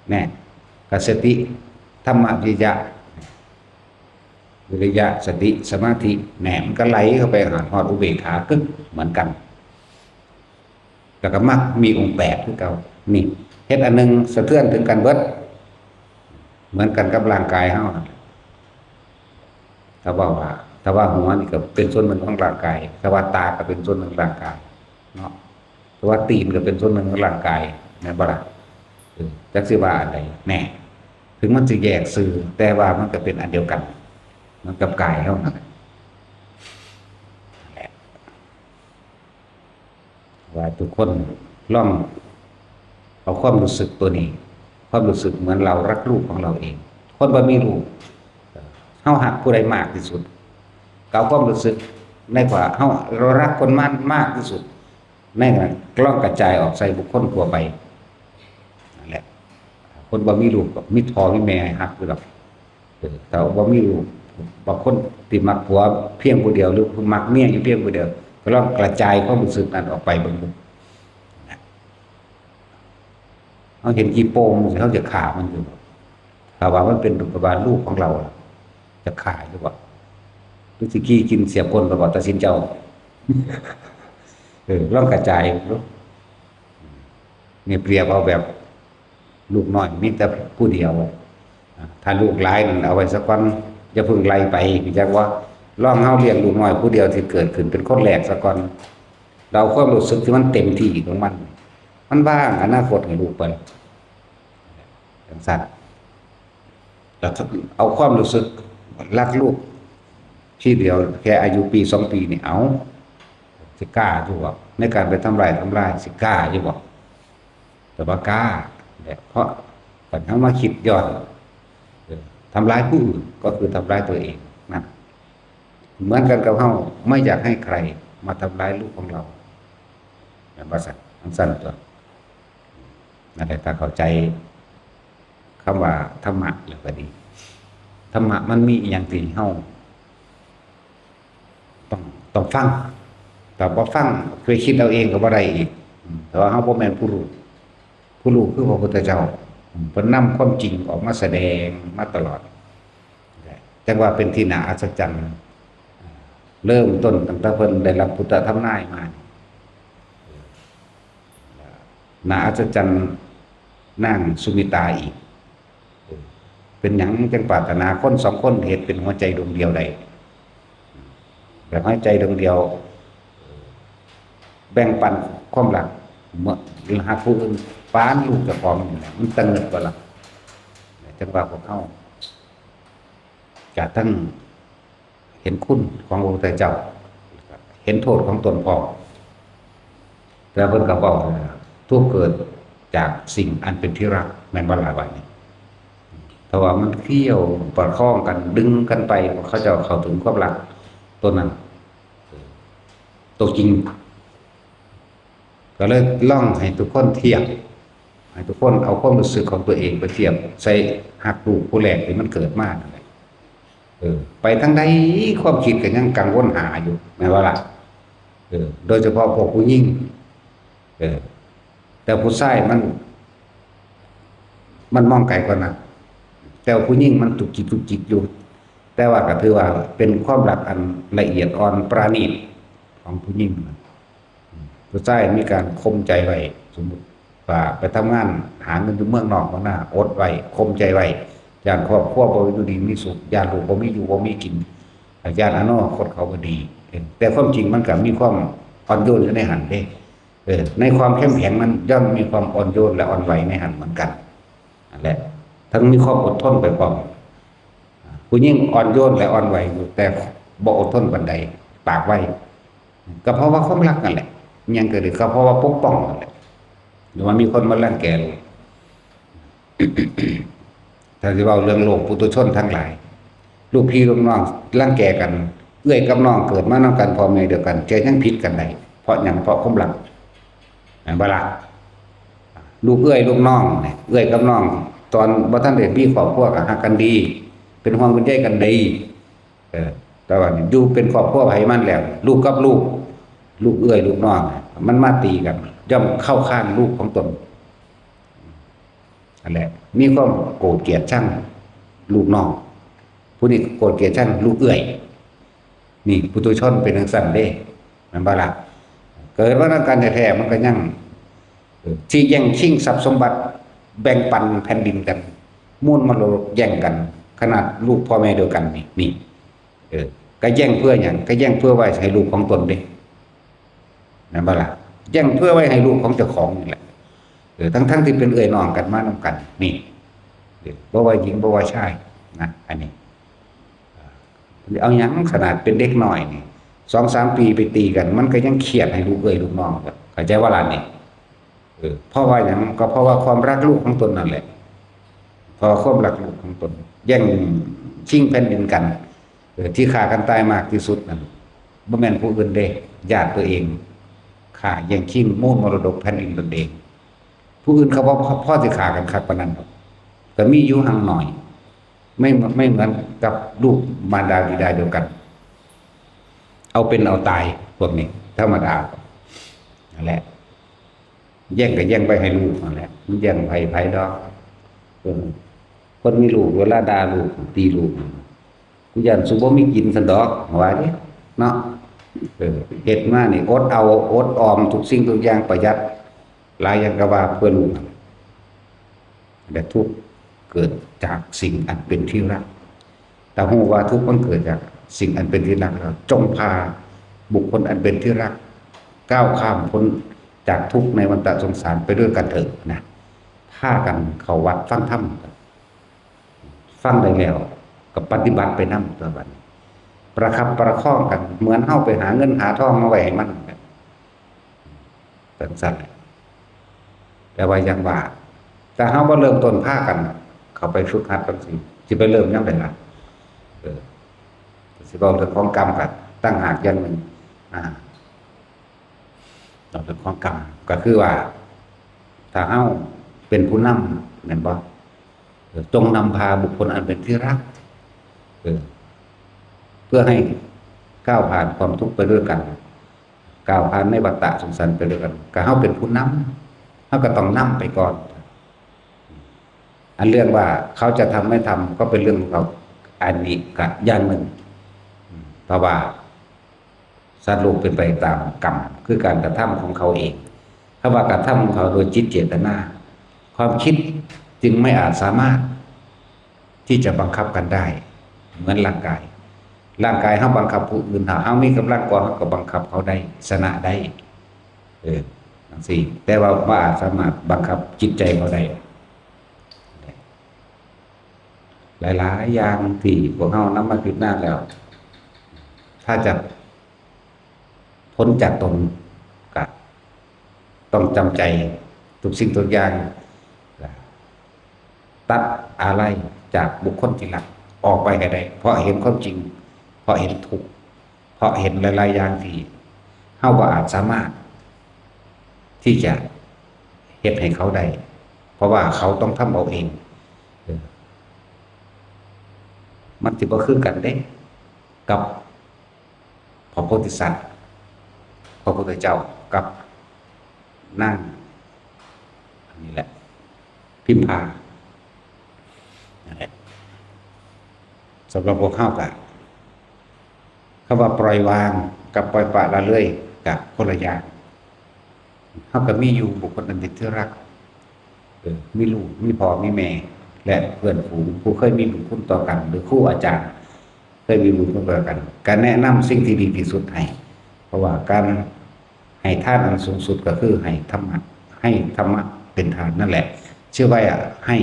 แน่ ก็สติ ธรรมะ วิริยะ วิริยะ สติ สมาธิ แน่ มันก็ไหลเข้าไปหาฮอดอุเบกขากึ๊กเหมือนกัน แล้วก็มรรคมีองค์แปดคือเก่า นี่ เฮ็ดอันหนึ่งสะเทือนถึงกันเบิด เหมือนกันกับร่างกายเฮานั่นแหละ ถ้าว่าว่า ถ้าว่าหัวนี่ก็เป็นส่วนหนึ่งของร่างกาย ถ้าว่าตาก็เป็นส่วนหนึ่งร่างกาย เนาะ ถ้าว่าตีนก็เป็นส่วนหนึ่งของร่างกาย แม่นบ่ล่ะ เออ จักสิว่าอันใดแน่ ถึงมันสิแยกซื่อ แต่ว่ามันก็เป็นอันเดียวกัน เหมือนกับกายเฮานั่นแหละ ว่าทุกคนลองเอาความรู้สึกตัวนี้ ความรู้สึกเหมือนเรารักลูกของเราเอง คนบ่มีลูก เฮาฮักผู้ใดมากที่สุด ก็เอาความรู้สึกในว่าเฮา เรารักคนมันมากที่สุด ในนั้นลองกระจายออกใส่บุคคลทั่วไป นั่นแหละ คนบ่มีลูกก็มีพ่อมีแม่ให้ฮักอยู่ดอก เออ ถ้าบ่มีลูก บางคนที่มักผัวเพียงผู้เดียว หรือมักเมียอยู่เพียงผู้เดียว ก็ลองกระจายความรู้สึกนั้นออกไปเบิ่งดู เฮาเห็นขี้โป่งจั่งซี้ เฮาจะฆ่ามันอยู่บ่ ถ้าว่ามันเป็นลูก ก็ว่าลูกของเราล่ะ จะฆ่าอยู่บ่ หรือสิขี้กินเสียก้นก็บ่ ตัดสินใจเอา เออ ลองกระจายดู นี่เปรียบเอาแบบลูกน้อยมีแต่ผู้เดียว อ่า ถ้าลูกหลายนั่นเอาไว้ซะก่อน อย่าเพิ่งไล่ไป รู้จักบ่ ลองเฮาเลี้ยงลูกน้อยผู้เดียวที่เกิดขึ้นเป็นคนแรกซะก่อน เราเอาความรู้สึกที่มันเต็มที่ของมัน มันวางอนาคตให้ลูกไป จั่งซั้น แล้วเอาความรู้สึกรักลูกทีเดียว แค่อายุปีสองปีนี่ เอา สิกล้าอยู่บ่ ในการไปทำลายทำลาย สิกล้าอยู่บ่ แต่ว่ากล้าแหละ เพราะคันเฮามาคิดย้อน เออ ทำร้ายผู้อื่นก็คือทำร้ายตัวเองนั่น เหมือนกันกับเฮาไม่อยากให้ใครมาทำร้ายลูกของเรา แม่นบ่ซั่น จั่งซั้นตั๊ว นั่นแหละ ถ้าเข้าใจคำว่าธรรมะแล้วก็ดี ธรรมะมันมีอิหยังที่เฮาต้อง ต้องฟัง ถ้าบ่ฟัง ไปคิดเอาเองก็บ่ได้อีก อืม แต่ว่าเฮาบ่แม่นผู้รู้ ผู้รู้คือพระพุทธเจ้า อืม เพิ่นนำความจริงออกมาแสดงมาตลอด จั่งว่าเป็นที่น่าอัศจรรย์ เริ่มต้นตั้งแต่เพิ่นได้รับพุทธธรรมนายมา น่าอัศจรรย์นางสุมิตาอีก เป็นหยังจั่งปรารถนาคนสองคนเฮ็ดเป็นหัวใจดวงเดียวได้ แบบหัวใจดวงเดียว แบ่งปันความรัก เมื่อฮักผู้อื่นปานลูกเจ้าของนี่แหละ มันตะเงิดบ่ล่ะ จั่งว่าพวกเฮาจะทั้งเห็นคุณของพระพุทธเจ้า เห็นโทษของตนพร้อม แต่เพิ่นก็เว้าว่า ทุกข์เกิดจากสิ่งอันเป็นที่รัก แม่นบ่ล่ะ ว่านี่ ถ้าว่ามันเคี่ยวประคองกัน ดึงกันไป เขาเจ้าเข้าถึงความรักตัวนั้น ตัวจริง ก็เลยลองให้ทุกคนเทียบ ให้ทุกคนเอาความรู้สึกของตัวเองไปเทียบใส่ฮักลูกผู้แรกที่มันเกิดมานั่นแหละ เออ ไปทางใดความคิดก็ยังกังวลหาอยู่ แม่นบ่ล่ะ เออ โดยเฉพาะพวกผู้หญิง เออ แต่ผู้ชายมัน มันมองไกลกว่านั้น แต่ว่าผู้หญิงมันจุกจิกจุกจิกอยู่ แต่ว่าก็ถือว่าเป็นความรักอันละเอียดอ่อนประณีตของผู้หญิงนะ ผู้ชายมีการข่มใจไว้ สมมุติว่าไปทำงานหาเงินอยู่เมืองนอกเมืองนา อดไว้ ข่มใจไว้ ย้านครอบครัวบ่อยู่ดีมีสุข ย้านลูกบ่มีอยู่บ่มีกิน ย้านอนาคตเขาบ่ดี แต่ความจริงมันก็มีความอ่อนโยนอยู่ในหั้นเด้ เออ ในความเข้มแข็งมันย่อมมีความอ่อนโยนและอ่อนไหวในหั้นเหมือนกัน นั่นแหละ ทั้งมีความอดทนไปพร้อม ผู้หญิงอ่อนโยนและอ่อนไหวอยู่ แต่บ่อดทนปานใด ปากไว ก็เพราะว่าความรักนั่นแหละ อิหยังก็ดี ก็เพราะว่าปกป้องนั่นแหละ หรือว่ามีคนมารังแกลูก ถ้าสิเว้าเรื่องโลกปุถุชนทั้งหลาย ลูกพี่ลูกน้องรังแกกัน เอื้อยกับน้องเกิดมานำกันพ่อแม่เดียวกัน แต่ยังผิดกันได้ เพราะหยัง เพราะความรัก แม่นบ่ล่ะ ลูกเอื้อยลูกน้องเนี่ย เอื้อยกับน้อง ตอนบ่ทันได้มีครอบครัวก็ฮักกันดี เป็นห่วงเป็นใยกันดี เออ แต่ว่านี่อยู่เป็นครอบครัวไผมันแล้ว ลูกกับลูก ลูกเอื้อยลูกน้อง มันมาตีกัน ย่อมเข้าข้างลูกของตน นั่นแหละ มีความโกรธเกลียดชังลูกน้อง ผู้นี้โกรธเกลียดชังลูกเอื้อย นี่ปุถุชนเป็นจั่งซั้นเด้ แม่นบ่ล่ะ เกิดมานำกันแท้ๆ มันก็ยัง เออ สิแย่งชิงทรัพย์สมบัติ แบ่งปันแผ่นดินกัน มูลมรดกแย่งกัน ขนาดลูกพ่อแม่เดียวกันนี่ นี่ เออ ก็แย่งเพื่อหยัง ก็แย่งเพื่อไว้ให้ลูกของตนเด้ แม่นบ่ล่ะ แย่งเพื่อไว้ให้ลูกของเจ้าของนี่แหละ เออ ทั้งๆที่เป็นเอื้อยน้องกันมานำกัน นี่ เออ บ่ว่าหญิงบ่ว่าชายนะ อันนี้ เอาหยัง ขนาดเป็นเด็กน้อยนี่ สองสามปีไปตีกัน มันก็ยังเคียดให้ลูกเอื้อยลูกน้อง เข้าใจบ่ล่ะนี่ เออ เพราะว่าหยัง ก็เพราะว่าความรักลูกของตนนั่นแหละ เพราะว่าความรักลูกของตน แย่งชิงแผ่นดินกัน เออ ที่ฆ่ากันตายมากที่สุดนั่น บ่แม่นผู้อื่นเด้ ญาติตัวเอง ฆ่าแย่งชิงมูลมรดกแผ่นดินตนเอง ผู้อื่นเขาบ่พอ พอสิฆ่ากันคักปานนั้นดอก ก็มีอยู่ห่างหน่อย ไม่ ไม่เหมือนกับลูกมารดาบิดาเดียวกัน เอาเป็นเอาตายพวกนี้ ธรรมดา นั่นแหละ แย่งก็แย่งไว้ให้ลูกนั่นแหละ มันแย่งไผไผดอก เออ คนมีลูกเวลาด่าลูก ตีลูก กูย้านสูบ่มีกินซั่นดอก ว่าเด้ เนาะ เออ เฮ็ดมานี่อดเอา อดออมทุกสิ่งทุกอย่าง ประหยัด หลายอย่างก็ว่าเพื่อลูกนั่นแหละ และทุกข์เกิดจากสิ่งอันเป็นที่รัก ถ้าฮู้ว่าทุกข์มันเกิดจากสิ่งอันเป็นที่รักแล้ว จงพาบุคคลอันเป็นที่รัก ก้าวข้ามพ้นจากทุกข์ในวัฏฏะสงสารไปด้วยกันเถิดนะ พากันเข้าวัดฟังธรรม ฟังได้แล้วก็ปฏิบัติไปนำตัวบัดนี้ ประคับประคองกัน เหมือนเฮาไปหาเงินหาทองมาไว้ให้มัน จั่งซั้นแหละ แต่ว่าอย่างว่า ถ้าเฮาบ่เริ่มต้นพากันเข้าไปฝึกหัดจั่งซี้ สิไปเริ่มยามใดล่ะ เออ สิเว้าเรื่องของกรรมก็ต่างหากอย่างหนึ่ง อ่า เว้าเรื่องของกรรม ก็คือว่า ถ้าเฮาเป็นผู้นำ แม่นบ่ เออ จงนำพาบุคคลอันเป็นที่รัก เออ เพื่อให้ก้าวผ่านความทุกข์ไปด้วยกัน ก้าวผ่านในวัฏฏะสงสารไปด้วยกัน ก็เฮาเป็นผู้นำ เฮาก็ต้องนำไปก่อน อันเรื่องว่าเขาจะทำไม่ทำก็เป็นเรื่องของเขา อันนี้ก็อย่างหนึ่ง เพราะว่าสัตว์โลกเป็นไปตามกรรม คือการกระทำของเขาเอง คำว่ากระทำของเขาโดยจิตเจตนา ความคิดจึงไม่อาจสามารถที่จะบังคับกันได้ เหมือนร่างกาย ร่างกายเฮาบังคับผู้อื่น ถ้าเฮามีกำลังกว่า เฮาก็บังคับเขาได้ ชนะได้ เออ จั่งซี้ แต่ว่าบ่อาจสามารถบังคับจิตใจเขาได้ หลายๆ อย่างที่พวกเฮานำมาพิจารณาแล้ว ถ้าจะพ้นจากตน ก็ต้องจำใจทุกสิ่งทุกอย่าง ตัดอาลัยจากบุคคลที่รักออกไปให้ได้ เพราะเห็นความจริง เพราะเห็นทุกข์ เพราะเห็นหลายๆ อย่างที่เฮาบ่อาจสามารถที่จะเฮ็ดให้เขาได้ เพราะว่าเขาต้องทำเอาเอง เออ มันสิบ่คือกันเด้ กับพระโพธิสัตว์ พระพุทธเจ้า กับนาง อันนี้แหละ พิมพา นั่นแหละ สำหรับพวกเฮาก็ คำว่าปล่อยวางกับปล่อยปละละเลยก็คนละอย่าง เฮาก็มีอยู่บุคคลอันเป็นที่รัก เออ มีลูก มีพ่อ มีแม่ และเพื่อนฝูงผู้เคยมีบุญคุณต่อกัน หรือครูอาจารย์ เคยมีบุญคุณต่อกัน ก็แนะนำสิ่งที่ดีที่สุดให้ เพราะว่าการ ให้ทานอันสูงสุดก็คือให้ธรรมะ ให้ธรรมะเป็นทานนั่นแหละ ชื่อว่าให้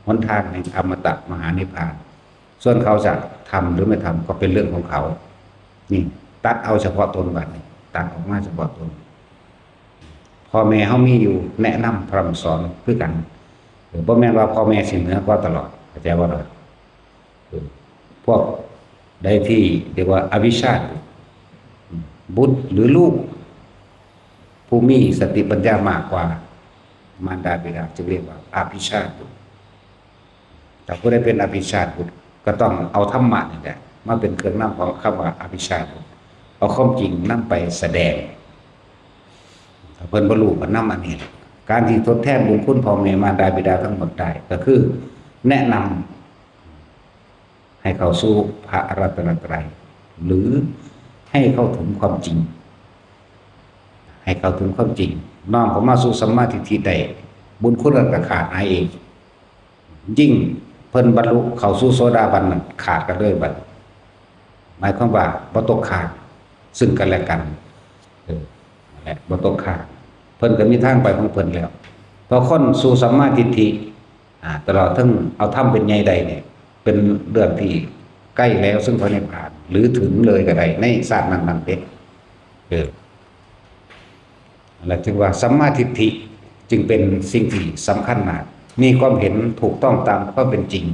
หนทางแห่งอมตะมหานิพพาน ส่วนเขาจะทำหรือไม่ทำก็เป็นเรื่องของเขา นี่ตัดเอาเฉพาะตนบัดนี้ ตัดออกมาเฉพาะตน พ่อแม่เฮามีอยู่ แนะนำพร่ำสอนคือกัน เออ บ่แม่นว่าพ่อแม่สิเหนือกว่าตลอด เข้าใจบ่ล่ะ เออ พวกใดที่เรียกว่าอภิชาติบุตรหรือลูก ผู้มีสติปัญญามากกว่ามารดาบิดา จึงเรียกว่าอภิชาติบุตร ถ้าผู้ใดเป็นอภิชาติบุตร ก็ต้องเอาธรรมะนี่แหละมาเป็นเครื่องนำของคำว่าอภิชาติบุตร เอาความจริงนำไปแสดง ถ้าเพิ่นบ่รู้ก็นำอันนี้แหละ การที่ทดแทนบุญคุณพ่อแม่มารดาบิดาทั้งหมดได้ ก็คือแนะนำให้เข้าสู่พระรัตนตรัย หรือให้เข้าถึงความจริง ให้เข้าถึงความจริง น้อมเข้ามาสู่สัมมาทิฏฐิได้ บุญคุณก็ขาดหายเอง ยิ่งเพิ่นบรรลุเข้าสู่โสดาบันนั่นขาดกันเลยบัด หมายความว่าบ่ตกค้างซึ่งกันและกัน เออ นั่นแหละ บ่ตกค้าง เพิ่นก็มีทางไปของเพิ่นแล้ว พอคนสู่สัมมาทิฏฐิ อ่า ตลอดทั้งเอาธรรมเป็นใหญ่ได้เนี่ย เป็นเรื่องที่ใกล้แล้วซึ่งพระนิพพาน หรือถึงเลยก็ได้ในชาตินั้นๆเด้ เออ นั่นแหละจึงว่าสัมมาทิฏฐิจึงเป็นสิ่งที่สำคัญมาก มีความเห็นถูกต้องตามความเป็นจริง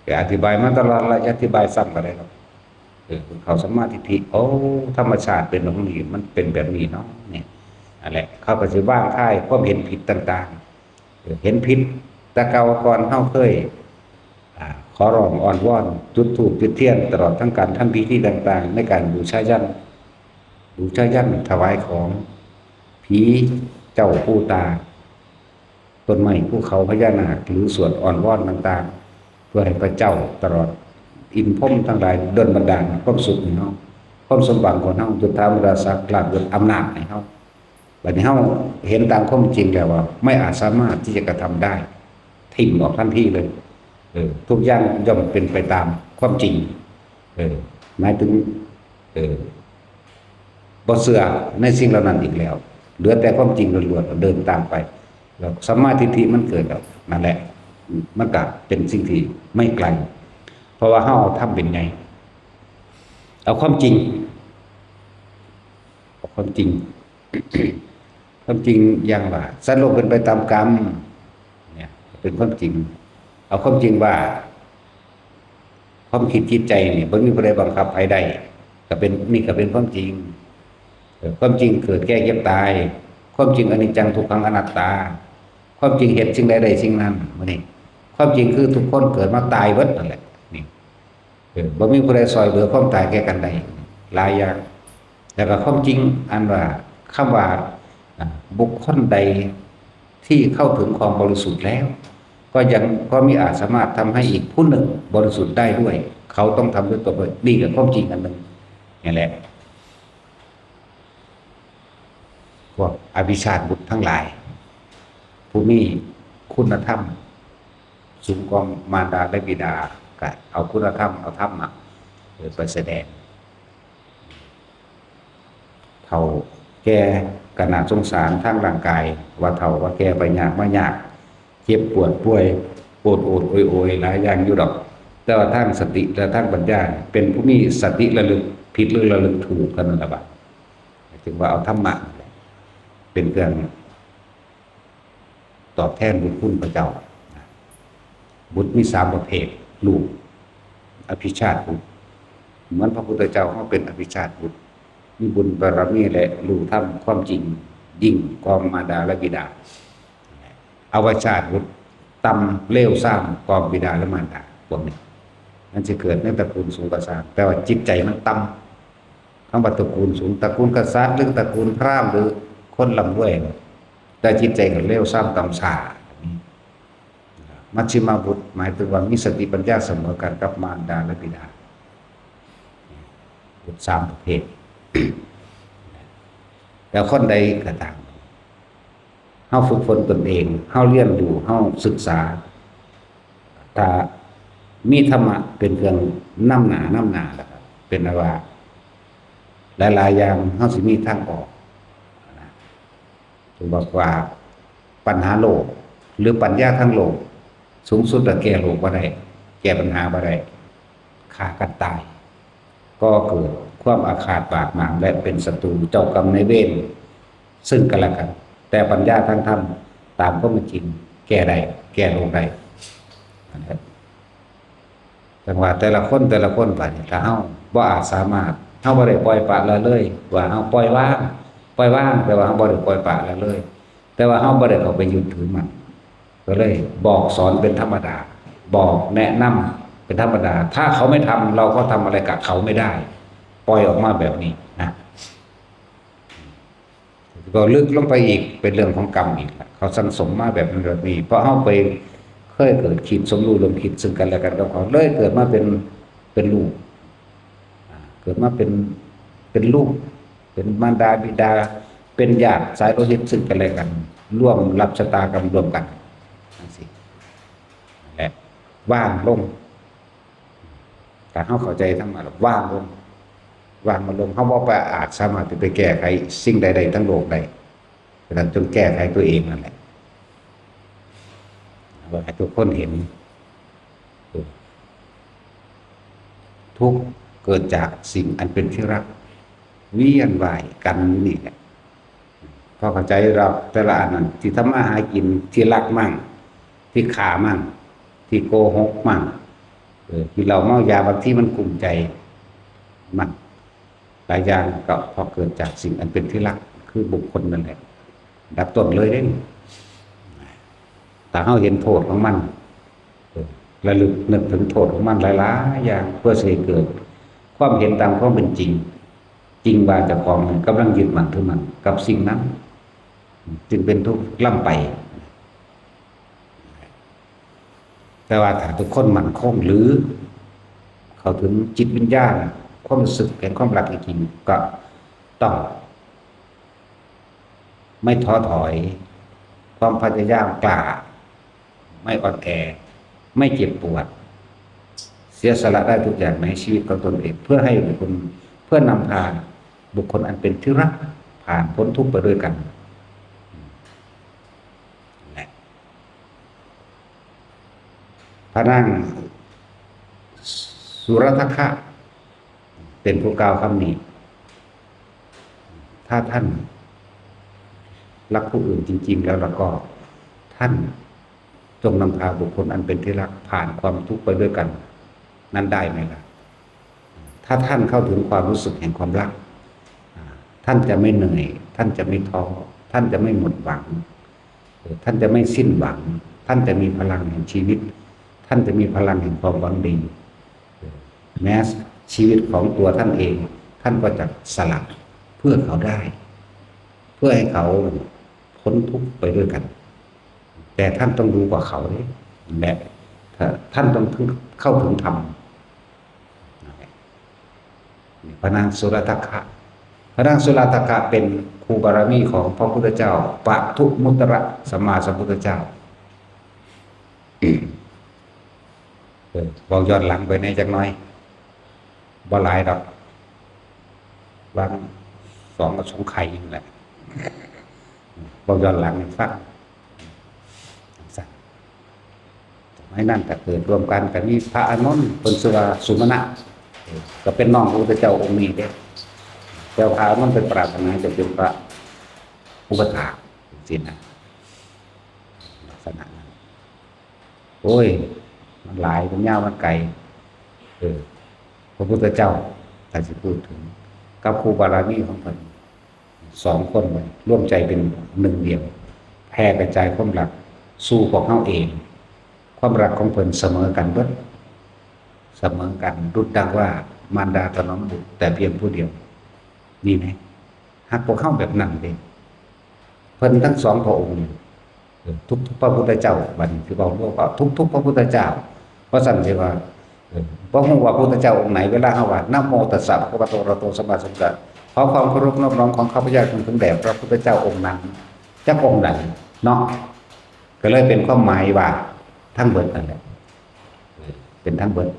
ก็อธิบายมาตลอด และอธิบายซ้ำก็ได้ครับ เออ เข้าสัมมาทิฏฐิ โอ้ ธรรมชาติเป็นแบบนี้ มันเป็นแบบนี้เนาะ เนี่ย นั่นแหละ เขาก็สิวางคายความเห็นผิดต่างๆ เออ เห็นผิด แต่เก่าก่อนเฮาเคย อ่า ขอร้องอ้อนวอน จุดธูปจุดเทียน ตลอดทั้งการทำพิธีต่างๆ ในการบูชายัญ บูชายัญถวายของ ผีเจ้าปู่ตา ต้นไม้ภูเขาพญานาค หรือสวดอ้อนวอนต่างๆ เพื่อให้พระเจ้าตลอดอินทร์พรหมทั้งหลายดลบันดาลความสุขให้เฮา ความสมหวังของเฮา ยศถาบรรดาศักดิ์ ลาภยศอำนาจให้เฮา บัดนี้เฮาเห็นตามความจริงแล้วว่าไม่อาจสามารถที่จะกระทำได้ ถิ่มออกทันทีเลย เออ ทุกอย่างย่อมเป็นไปตามความจริง เออ หมายถึง เออ บ่เชื่อในสิ่งเหล่านั้นอีกแล้ว เหลือแต่ความจริงล้วนๆ เดินตามไป แล้วสัมมาทิฏฐิมันเกิดแล้ว นั่นแหละ มันก็เป็นสิ่งที่ไม่ไกล เพราะว่าเฮาเอาธรรมเป็นใหญ่ เอาความจริง เอาความจริง ความจริงอย่างว่า สัตว์โลกเป็นไปตามกรรม เนี่ย เป็นความจริง เอาความจริงว่า ความคิดจิตใจนี่บ่มีผู้ใดบังคับใครได้ ก็เป็น นี่ก็เป็นความจริง เออ ความจริงเกิดแก่เจ็บตาย ความจริงอนิจจังทุกขังอนัตตา ความจริงเฮ็ดสิ่งใดได้สิ่งนั้น มื้อนี้ ความจริงคือทุกคนเกิดมาตายเบิดนั่นแหละ นี่ เออ บ่มีผู้ใดซ่อยเหลือความตายแก่กันได้ หลายอย่าง แล้วก็ความจริงอันว่า คำว่า อ่า บุคคลใดที่เข้าถึงความบริสุทธิ์แล้ว ก็ยัง ก็มิอาจสามารถทำให้อีกผู้หนึ่งบริสุทธิ์ได้ด้วย เขาต้องทำด้วยตัวเอง นี่ก็ความจริงอันหนึ่ง นี่แหละ พวกอภิชาติบุตรทั้งหลาย ผู้มีคุณธรรมสูงกว่ามารดาและบิดา ก็เอาคุณธรรม เอาธรรมะ เออ ไปแสดง เฒ่าแก่ก็น่าสงสารทางร่างกาย ว่าเฒ่าว่าแก่ไปยากมายาก เจ็บปวดป่วย โอดโอดโอยโอยหลายอย่างอยู่ดอก แต่ว่าทางสติและทางปัญญา เป็นผู้มีสติระลึกผิดหรือระลึกถูกเท่านั้นละบาด จึงว่าเอาธรรมะเป็นเครื่องตอบแทนบุญคุณพระเจ้า บุตรมีสามประเภท ลูก อภิชาติบุตร เหมือนพระพุทธเจ้าเฮาเป็นอภิชาติบุตร มีบุญบารมีและรู้ธรรมความจริงยิ่งกว่ามารดาและบิดา อวชาติบุตร ต่ำเลวทรามกว่าบิดาและมารดา พวกนี้ มันสิเกิดในตระกูลสูงก็ซ่าง แต่ว่าจิตใจมันต่ำ คำว่าตระกูลสูง ตระกูลกษัตริย์ หรือตระกูลพราหมณ์ หรือคนร่ำรวย แต่จิตใจก็เลวทรามต่ำช้า มัชฌิมาบุตร หมายถึงว่ามีสติปัญญาเสมอกันกับมารดาและบิดา บุตรสามประเภท แล้วคนใดก็ตาม เฮาฝึกฝนตนเอง เฮาเรียนรู้ เฮาศึกษา ถ้ามีธรรมะเป็นเครื่องนำหน้านำหน้าแล้วครับ เป็นว่า หลายๆอย่างเฮาสิมีทางออกนะ ถึงบอกว่าปัญหาโลก หรือปัญญาทางโลก สูงสุดก็แก้โลกบ่ได้ แก้ปัญหาบ่ได้ ฆ่ากันตาย ก่อเกิดความอาฆาตบาดหมาง และเป็นศัตรูเจ้ากรรมนายเวรซึ่งกันและกัน แต่ปัญญาทางธรรมตามความเป็นจริงแก้ได้ แก้โลกได้นะครับ จั่งว่าแต่ละคนแต่ละคนบัดนี้ ถ้าเฮาบ่อาจสามารถ เฮาบ่ได้ปล่อยปละละเลย ว่าเฮาปล่อยวาง ปล่อยวาง แต่ว่าเฮาบ่ได้ปล่อยปละละเลย แต่ว่าเฮาบ่ได้เข้าไปยึดถือมัน ก็เลยบอกสอนเป็นธรรมดา บอกแนะนำเป็นธรรมดา ถ้าเขาไม่ทำ เราก็ทำอะไรกับเขาไม่ได้ ปล่อยออกมาแบบนี้นะ ก็ลึกลงไปอีก เป็นเรื่องของกรรมอีกละ เขาสั่งสมมาแบบนั้นแบบนี้ เพราะเฮาไปเคยเกิดคิดสมรู้ร่วมคิดซึ่งกันและกันกับเขา เลยเกิดมาเป็น เป็นลูก อ่า เกิดมาเป็น เป็นลูก เป็นมารดาบิดา เป็นญาติสายโลหิตซึ่งกันและกัน ร่วมรับชะตากรรมร่วมกัน จั่งซี้ และวางลง ถ้าเฮาเข้าใจธรรมะแล้ววางลง วางมันลง เฮาบ่ไปอาจสามารถที่ไปแก้ไขสิ่งใดๆทั้งโลกได้ ฉะนั้นจงแก้ไขตัวเองนั่นแหละ ว่าให้ทุกคนเห็น ทุกข์เกิดจากสิ่งอันเป็นที่รัก เวียนว่ายกันอยู่นี่แหละ พอเข้าใจแล้ว แต่ละอันนั้น ที่ทำมาหากิน ที่ลักมั่ง ที่ฆ่ามั่ง ที่โกหกมั่ง เออ กินเหล้าเมายา บางทีมันกุ้มใจ มัน หลายอย่างก็เพราะเกิดจากสิ่งอันเป็นที่รัก คือบุคคลนั่นแหละ อันดับต้นเลยเด้ ถ้าเฮาเห็นโทษของมัน เออ ระลึกนึกถึงโทษของมันหลายๆอย่าง เพื่อสิให้เกิดความเห็นตามความเป็นจริง จริงว่าเจ้าของนี่กำลังยึดมั่นถือมั่นกับสิ่งนั้น จึงเป็นทุกข์ล้ำไป แต่ว่าถ้าทุกคนมั่นคง หรือเข้าถึงจิตวิญญาณ ความรู้สึกแห่งความรักจริงๆ ก็ต้องไม่ท้อถอย ความพยายามกล้า ไม่อ่อนแอ ไม่เจ็บปวด เสียสละได้ทุกอย่างในชีวิตของตนเอง เพื่อให้บุคคล เพื่อนำพาบุคคลอันเป็นที่รัก ผ่านพ้นทุกข์ไปด้วยกัน และพระนางสุรทัคคะเป็นผู้กล่าวคำนี้ ถ้าท่านรักผู้อื่นจริงๆ แล้ว แล้วก็ท่านจงนำพาบุคคลอันเป็นที่รักผ่านความทุกข์ไปด้วยกัน นั้นได้ไหมล่ะ ถ้าท่านเข้าถึงความรู้สึกแห่งความรัก อ่า ท่านจะไม่เหนื่อย ท่านจะไม่ท้อ ท่านจะไม่หมดหวัง เอ่อ ท่านจะไม่สิ้นหวัง ท่านจะมีพลังแห่งชีวิต ท่านจะมีพลังแห่งความหวังดี เอ่อ แม้ชีวิตของตัวท่านเอง ท่านก็จะสละเพื่อเขาได้ เพื่อให้เขาพ้นทุกข์ไปด้วยกัน แต่ท่านต้องรู้กว่าเขาเด้ และท่านต้องเข้าถึงธรรม พระนางสุรทัคคะ พระนางสุรทัคคะเป็นครูบารมีของพระพุทธเจ้า ปทุมมุตตระสัมมาสัมพุทธเจ้า เออ เว้าย้อนหลังไปแหน่จักหน่อย บ่หลายดอก วางสองอสงไขยนี่แหละ เว้าย้อนหลังให้ฟัง สมัยนั้นก็เกิดร่วมกัน ก็มีพระอานนท์ เพิ่นชื่อว่าสุมาณะ เออ ก็เป็นน้องพระพุทธเจ้าองค์นี้เด้ แต่พระอานนท์เพิ่นปรารถนาจะเป็นพระอุปัฏฐากจั่งซี้นะ ลักษณะนั้น โอ้ย มันหลาย มันยาว มันไกล เออ พระพุทธเจ้า ถ้าสิพูดถึง กับครูบารมีของเพิ่น สองคนเลย ร่วมใจเป็นหนึ่งเดียว แผ่กระจายความรักสู่พวกเฮาเอง ความรักของเพิ่นเสมอกันเบิด เสมอกัน ดุจดังว่ามารดาถนอมบุตรแต่เพียงผู้เดียว นี่แหม ฮักพวกเฮาแบบนั้นเด้ เพิ่นทั้งสองพระองค์นี่ เออ ทุกๆพระพุทธเจ้า บัดนี้สิเว้ารวมว่าทุกๆพระพุทธเจ้า เพราะฉะนั้นสิว่า เออ บ่ฮู้ว่าพุทธเจ้าองค์ไหน เวลาเฮาว่า นะโมตัสสะภะคะวะโต อะระหะโต สัมมาสัมพุทธัสสะ ขอความเคารพนอบน้อมของข้าพเจ้าจงถึงแด่พระพุทธเจ้าองค์นั้น จักองค์ใดเนาะ ก็เลยเป็นความหมายว่าทั้งเบิดนั่นแหละ เออ เป็นทั้งเบิด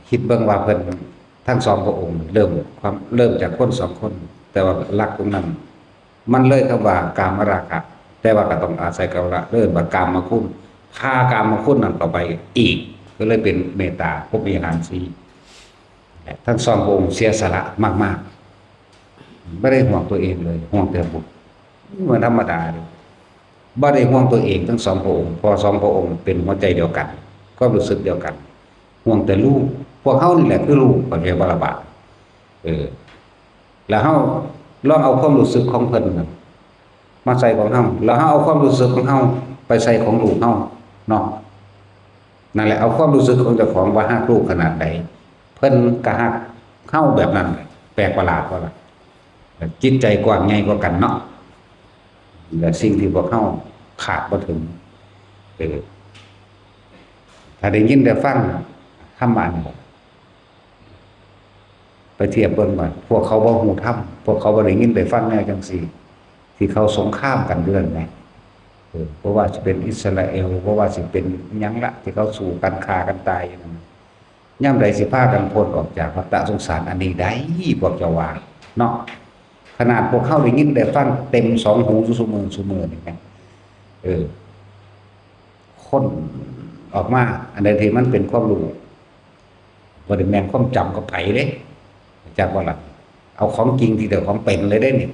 ค คิดเบิ่งว่าเพิ่นทั้งสองพระองค์เริ่มความ เริ่มจากคนสองคน แต่ว่าหลักตรงนั้น มันเลยคำว่ากามราคะ แต่ว่าก็ต้องอาศัยคำว่าเริ่มว่ากามคุณ พากามคุณนั้นเข้าไปอีก ก็เลยเป็นเมตตาพรหมวิหารสี่ และทั้งสองพระองค์เสียสละมากๆ ไม่ได้ห่วงตัวเองเลย ห่วงแต่บุตร มันธรรมดาเลย บ่ได้ห่วงตัวเองทั้งสองพระองค์ เพราะสองพระองค์เป็นหัวใจเดียวกัน ความรู้สึกเดียวกัน ห่วงแต่ลูก พวกเฮานี่แหละคือลูก ประเภทบาลบา เออ แล้วเฮาลองเอาความรู้สึกของเพิ่นน่ะมาใส่ของเฮา แล้วเฮาเอาความรู้สึกของเฮาไปใส่ของลูกเฮาเนาะ นั่นแหละ เอาความรู้สึกของเจ้าของว่าฮักลูกขนาดใด เพิ่นก็ฮักเฮาแบบนั้น แปลกประหลาดบ่ล่ะ จิตใจกว้างใหญ่กว่ากันเนาะ และสิ่งที่พวกเฮาคาดบ่ถึง เออ ถ้าได้ยินได้ฟังธรรมะนี่ ไปเทียบเบิ่งว่า พวกเขาบ่ฮู้ธรรม พวกเขาบ่ได้ยินได้ฟังแนวจังซี่ ที่เขาสงครามกันอยู่นั่นแหม เออ บ่ว่าสิเป็นอิสราเอล บ่ว่าสิเป็นหยังละ ที่เขาสู้กันฆ่ากันตายอยู่นั่น ยามใดสิพากันพ้นออกจากวัฏสงสารอันนี้ได้ พวกเจ้าว่าเนาะ ขนาดพวกเฮาได้ยินได้ฟังเต็มสองหูอยู่ซุมื้อซุมื้อนี่แหม เออ ค้นออกมา อันใดที่มันเป็นความรู้ บ่ได้แม่นความจำกับไผเด้ จักบ่ล่ะ เอาของจริงที่เจ้าของเป็นเลยเด้นี่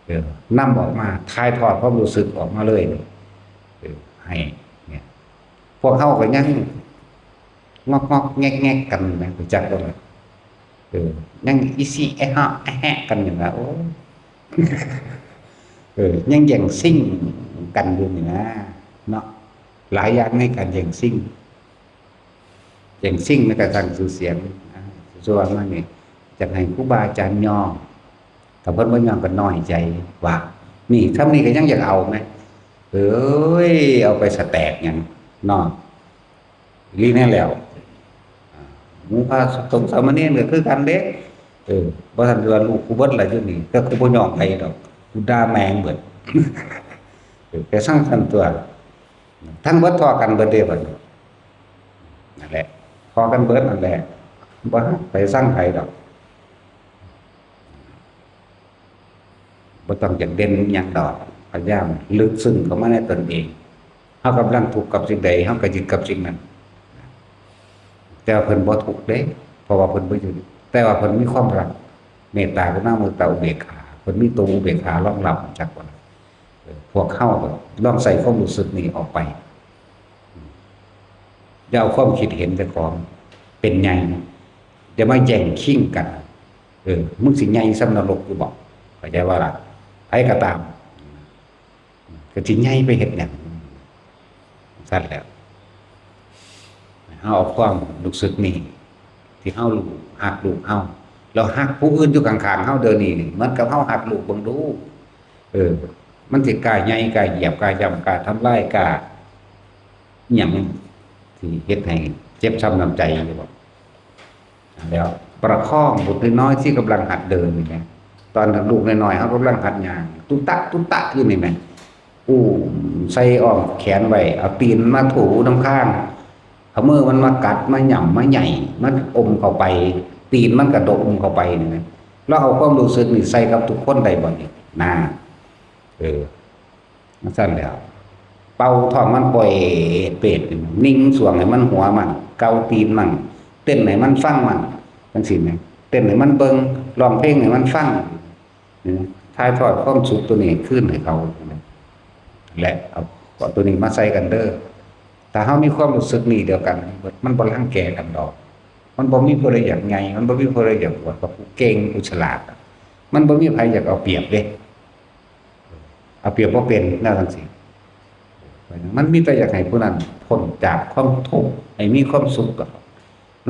เออ นำออกมา ถ่ายทอดความรู้สึกออกมาเลยนี่ เออ ให้ เนี่ย พวกเฮาก็ยังงอกๆแงกๆกันนะ รู้จักบ่ล่ะ เออ ยังอิซิแอะฮะแอะแฮะกันอยู่นะ โอ้ เออ ยังแย่งชิงกันอยู่นี่นะ เนาะ หลายอย่างในการแย่งชิง แย่งชิงในการสร้างชื่อเสียงนะ ส่วนมากนี่ อยากให้ครูบาอาจารย์ยอม ถ้าเพิ่นบ่ยอมก็น้อยใจว่า นี่ ทำนี่ก็ยังอยากเอาไหม เอ้ย เอาไปสแต็กหยังเนาะ อีหลีแน่แล้ว อ่า หมู่พระสงฆ์สามเณรก็คือกันเด้ เออ บ่ทันว่าลูกกูเบิดละอยู่นี่ แต่กูบ่ยอมไผดอก กูด่าแม่งเบิด เออ แต่สั่งซั่นตัว ทั้งเบิดทอกันเบิดเด้บัดนี้ นั่นแหละ ทอกันเบิดนั่นแหละ บ่ไปสั่งไผดอก บ่ต้องอยากเด่นหยังดอก พยายามลึกซึ้งเข้ามาในตนเอง เฮากำลังทุกข์กับสิ่งใด เฮาก็ยึดกับสิ่งนั้น แต่ว่าเพิ่นบ่ทุกข์เด้ เพราะว่าเพิ่นบ่ยึด แต่ว่าเพิ่นมีความรัก เมตตากรุณามุทิตาอุเบกขา เพิ่นมีตัวอุเบกขารองรับ จักบ่ล่ะ เออ พวกเฮาก็ลองใส่ความรู้สึกนี้ออกไป อย่าเอาความคิดเห็นเจ้าของเป็นใหญ่ อย่ามาแย่งชิงกัน เออ มึงสิใหญ่ส่ำนรกอยู่บ่ เข้าใจบ่ล่ะ ไผก็ตาม ก็สิใหญ่ไปเฮ็ดหยัง ซั่นแหล้ว เฮาเอาความรู้สึกนี้ ที่เฮารู้ ฮักลูกเฮา แล้วฮักผู้อื่นอยู่ข้างๆเฮาเดี๋ยวนี้นี่ เหมือนกับเฮาฮักลูกเบิ่งดู เออ มันสิกล้าใหญ่ กล้าเหยียบ กล้าย่ำ กล้าทำลาย กล้า อิหยังที่เฮ็ดให้เจ็บช้ำน้ำใจอยู่บ่ แล้วประคองบุตรน้อยที่กำลังหัดเดินนี่นะ ตอนลูกน้อยๆ เขากำลังหัดย่าง ตุ๊ตะตุ๊ตะอยู่นี่นะ อุ้มใส่อ้อมแขนไว้ เอาตีนมาถูนำข้าง เอามือมันมากัด มาหย่ำ มาไหย่ มันอมเข้าไป ตีนมันกระดกอมเข้าไปนี่นะ แล้วเอาความรู้สึกนี่ใส่กับทุกคนได้บ่นี่ นะ เออ จั่งซั้นแหล้ว เป่าท้องมันป่อยเปรต นิ่งสวงให้มันหัวมัน เกาตีนมัน เต้นให้มันฟังมัน จั่งซี้แหม เต้นให้มันเบิ่ง ร้องเพลงให้มันฟัง นี่ ถ่ายทอดความสุขตัวนี้คืนให้เขา และเอา เอาตัวนี้มาใส่กันเด้อ ถ้าเฮามีความรู้สึกนี้เดียวกัน มันบ่รังแกกันดอก มันบ่มีผู้ใดอยากใหญ่ มันบ่มีผู้ใดอยากอวดว่ากูเก่ง กูฉลาด มันบ่มีไผอยากเอาเปรียบเด้ เอาเปรียบบ่เป็น แนวจั่งซี้ มันมีแต่อยากให้ผู้นั้นพ้นจากความทุกข์ ให้มีความสุขก็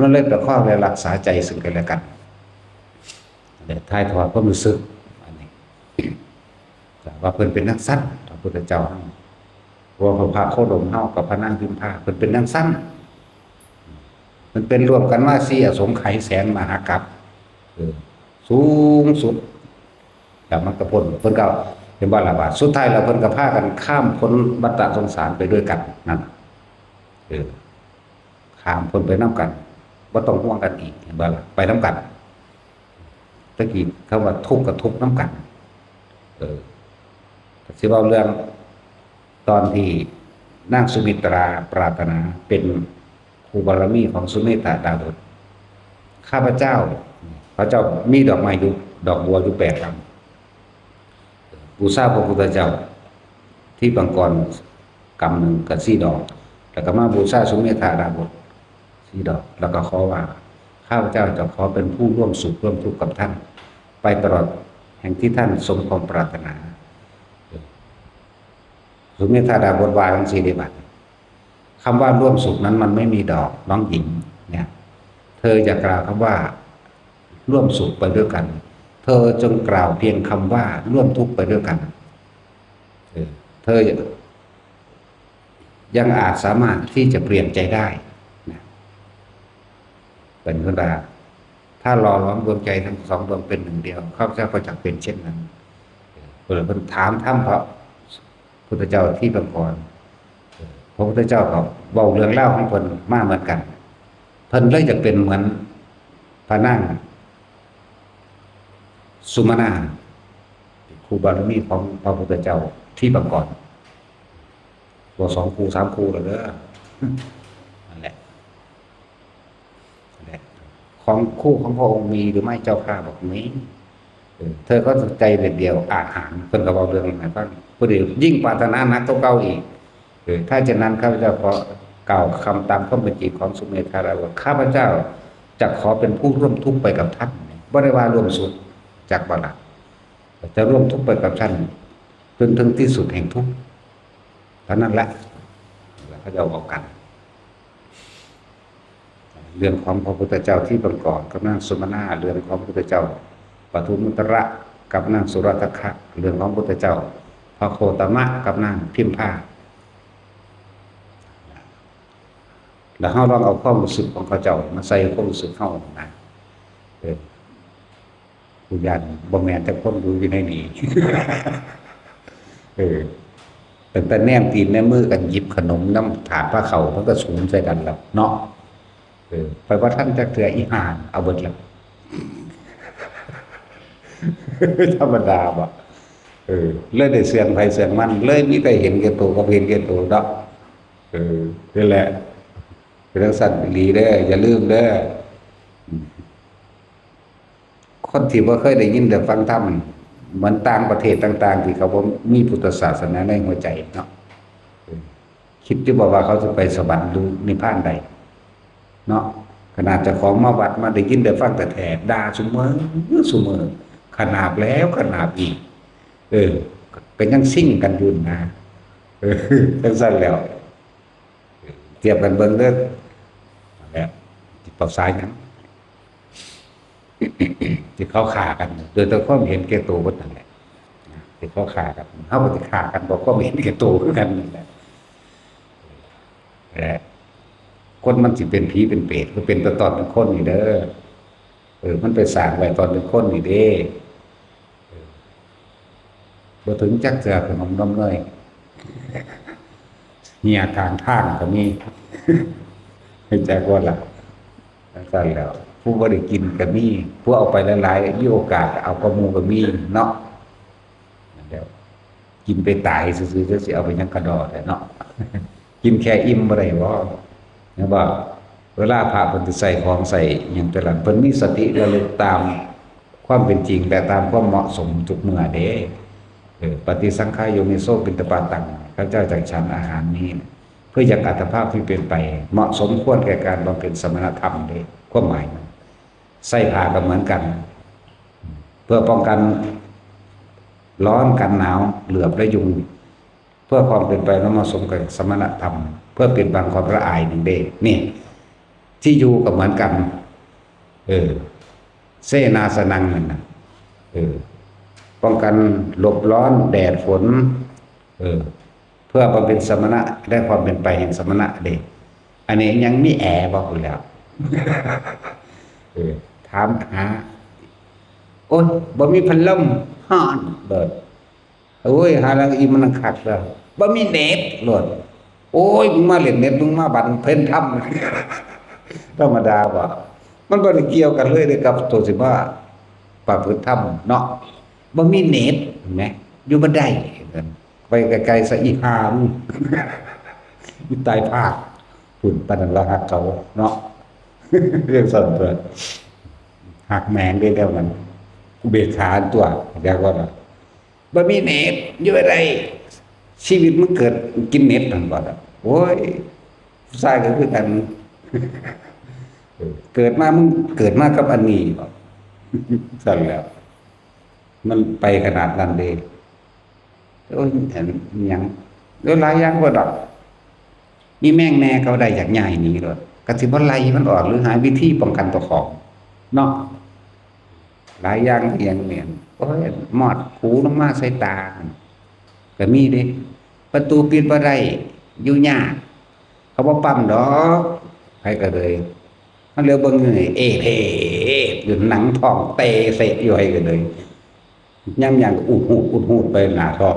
มันเลยประคองและรักษาใจซึ่งกันและกัน และถ่ายทอดความรู้สึก อันนี้ ว่าเพิ่นเป็นจั่งซั้น พระพุทธเจ้า เพราะว่าพระโคดมเฮากับพระนางพิมพา เพิ่นเป็นจั่งซั้น เพิ่นเป็นรวมกันมาสี่อสงไขยแสนมหากัป เออ สูงสุด แล้วมันก็พ้น เพิ่นก็เห็นบ่ล่ะว่า สุดท้ายแล้วเพิ่นก็พากันข้ามพ้นวัฏสงสารไปด้วยกันนั่น เออ ข้ามพ้นไปนำกัน บ่ต้องห่วงกันอีก เห็นบ่ล่ะ ไปนำกัน ตะกี้คำว่าทุกข์ก็ทุกข์นำกัน เออ สิเว้าเรื่องตอนที่นางสุมิตราปรารถนาเป็นคู่บารมีของสุเมธาดาบส ข้าพเจ้า พระเจ้ามีดอกไม้อยู่ ดอกบัวอยู่แปดลำ บูชาพระพุทธเจ้า ทิพย์บังกรกำหนึ่งกับสี่ดอก แล้วก็มาบูชาสุเมธาดาบสสี่ดอก แล้วก็ขอว่า ข้าพเจ้าจะขอเป็นผู้ร่วมสุขร่วมทุกข์กับท่าน ไปตลอดแห่งที่ท่านสมความปรารถนา สุเมธาดาบสว่าจั่งซี้เด้บัดนี้ คำว่าร่วมสุขนั้นมันไม่มีดอก น้องหญิง เนี่ย เธออย่ากล่าวคำว่าร่วมสุขไปด้วยกัน เธอจงกล่าวเพียงคำว่าร่วมทุกข์ไปด้วยกัน เออ เธอยังอาจสามารถที่จะเปลี่ยนใจได้นะ เป็นเพิ่นว่า ถ้าหล่อหลอมดวงใจทั้งสองดวงเป็นหนึ่งเดียว ข้าพเจ้าก็จักเป็นเช่นนั้น เออ เพิ่นถามธรรมพระพุทธเจ้าที่ปางก่อน เออ พระพุทธเจ้าก็เว้าเรื่องราวของเพิ่นมาเหมือนกัน เพิ่นเลยอยากเป็นเหมือนพระนางสุมาณา คู่บารมีของพระพุทธเจ้าที่ปางก่อน บ่สองคู่สามคู่แล้วเด้อ นั่นแหละ นั่นแหละ ของคู่ของพระองค์มีหรือไม่เจ้าข้า บอกมี เออ เธอก็ใจเด็ดเดี่ยวอาจหาร เพิ่นก็เว้าเรื่องนั้นให้ฟัง ผู้เดียวยิ่งปรารถนาหนักกว่าเก่าอีก เออ ถ้าเช่นนั้นข้าพเจ้าขอกล่าวคำตามความเป็นจริงของสุเมธาดาบสว่า ข้าพเจ้าจะขอเป็นผู้ร่วมทุกข์ไปกับท่าน บ่ได้ว่าร่วมสุข จักบ่ล่ะ จะร่วมทุกข์ไปกับท่าน จนถึงที่สุดแห่งทุกข์ เท่านั้นแหละ แล้วเขาจะเอากัน เรื่องของพระพุทธเจ้าที่ปางก่อนกับนางสุมาณา เรื่องของพระพุทธเจ้าปทุมมุตระกับนางสุรัตถคะ เรื่องของพระพุทธเจ้าพระโคตมะกับนางพิมพา แล้วเฮาลองเอาความรู้สึกของเขาเจ้ามาใส่ความรู้สึกเฮานะ เออ ผู้ย่านบ่แม่นจักคนอยู่ อยู่ในนี้ เออ ตั้งแต่แนมตีนแนมมือกันหยิบขนมนำถาดพาเข้า มันก็สูงใส่กันแล้วเนาะ เออ ไปบ่ทันจักเทื่ออีห่าเอาเบิดแล้ว ธรรมดาบ่ เออ เลยได้เสื่องไผเสื่องมัน เลยมีแต่เห็นแก่ตัวกับเห็นแก่ตัวเนาะ เออ นี่แหละ เป็นจั่งซั่นอีหลีเด้อ อย่าลืมเด้อ อืม คนที่บ่เคยได้ยินได้ฟังธรรม เหมือนต่างประเทศต่างๆ ที่เขาบ่มีพุทธศาสนาในหัวใจเนาะ เออ คิดอยู่บ่ว่าเขาจะไปสวรรค์หรือนิพพานใด เนาะ ขนาดเจ้าของมาวัดมาได้ยินได้ฟังแท้ๆ ด่าซุมื้อซุมื้อ ขนาบแล้วขนาบอีก เออ ก็ยังซิ่งกันอยู่นะ เออ จั่งซั่นแล้ว เทียบกันเบิ่งเด้อ นั่นแหละ สิปรับสายหยัง ที่เขาฆ่ากัน โดยแต่ความเห็นแก่ตัวเบิดนั่นแหละ ที่เขาฆ่ากัน เฮาก็สิฆ่ากันเพราะความเห็นแก่ตัวคือกันนั่นแหละ และคนมันสิเป็นผีเป็นเปรต ก็เป็นแต่ตอนเป็นคนนี่เด้อ เออ มันไปสร้างไว้ตอนเป็นคนนี่เด้ เออ บ่ถึงจักเทื่อขนมนมเนย เหี่ยข้างทางก็มี รู้จักบ่ล่ะ จั่งซั่นแหล้ว ผู้บ่ได้กินก็มี ผู้เอาไปหลายๆ มีโอกาสเอากว่าหมู่ก็มีเนาะ นั่นแหล้ว กินไปตายซื่อๆ จักสิเอาไปหยังกะด้อแท้เนาะ กินแค่อิ่มบ่ได้บ่ แม่นบ่ เวลาพระเพิ่นสิใส่ของใส่หยังแต่ละ เพิ่นมีสติระลึกตามความเป็นจริงและตามความเหมาะสมทุกเมื่อเด้ เออ ปฏิสังขายโยนิโสปิณฑปาตัง ข้าพเจ้าจักฉันอาหารนี้ เพื่อยังอัตภาพที่เป็นไป เหมาะสมควรแก่การบำเพ็ญสมณธรรมเด้ ความหมายมัน ใส่ผ้าก็เหมือนกัน เพื่อป้องกันร้อนกันหนาว เหลือบและยุง เพื่อความเป็นไปและเหมาะสมกับสมณธรรม เพื่อปิดบังความละอายนั่นเด้ นี่ ที่อยู่ก็เหมือนกัน เออ เสนาสนังนั่นน่ะ เออ ป้องกันหลบร้อนแดดฝน เออ เพื่อบำเพ็ญสมณะ ได้ความเป็นไปแห่งสมณะเด้ อันนี้ยังมีแอร์บ่พู้นแหล้ว เออ ถามหา โอ๊ย บ่มีพัดลม ฮ้อนโลด โอ๊ย หาแล้วอีมันคักแล้ว บ่มีเน็ตโลด โอ๊ย มึงมาเล่นเน็ต มึงมาบำเพ็ญธรรม ธรรมดาบ่ มันบ่ได้เกี่ยวกันเลยเด้กับตัวสิมาประพฤติธรรมเนาะ บ่มีเน็ต เห็นไหม อยู่บ่ได้ ไปไกลๆ ซะอีห่ามึง อีตายพาก พุ่น ปานนั้นละฮักเขาเนาะ เรื่องส่วนตัว ฮักแมงได้แล้วมัน อุเบกขาตัว เรียกว่า บ่มีเน็ต อยู่บ่ได้ ชีวิตมึงเกิดกินเน็ตนั่นบ่ล่ะ โอ้ย ผู้ชายก็คือกัน เกิดมา มึงเกิดมากับอันนี้บ่ ซั่นแหล้ว มันไปขนาดนั้นเด้ โอ้ย อันหยัง แล้วหลายอย่างบ่ดอก มีแมงแหน่ก็ได้อยากย้ายหนีโลด ก็สิบ่ไล่มันออก หรือหาวิธีป้องกันเจ้าของ เนาะ หลายอย่างอีหยังเนี่ย โอ้ย มอดขูลงมาใส่ตา ก็มีเด้ ประตูปิดบ่ได้ อยู่ยาก เขาบ่ปั๊มดอก ไผก็เลย มันเหลือเบิ่งอยู่นี่ เอเพ อยู่หนังท้องเตเสะอยู่ ไผก็เลย ยามย่างก็อุดหูด อุดหูดไปหน้าท้อง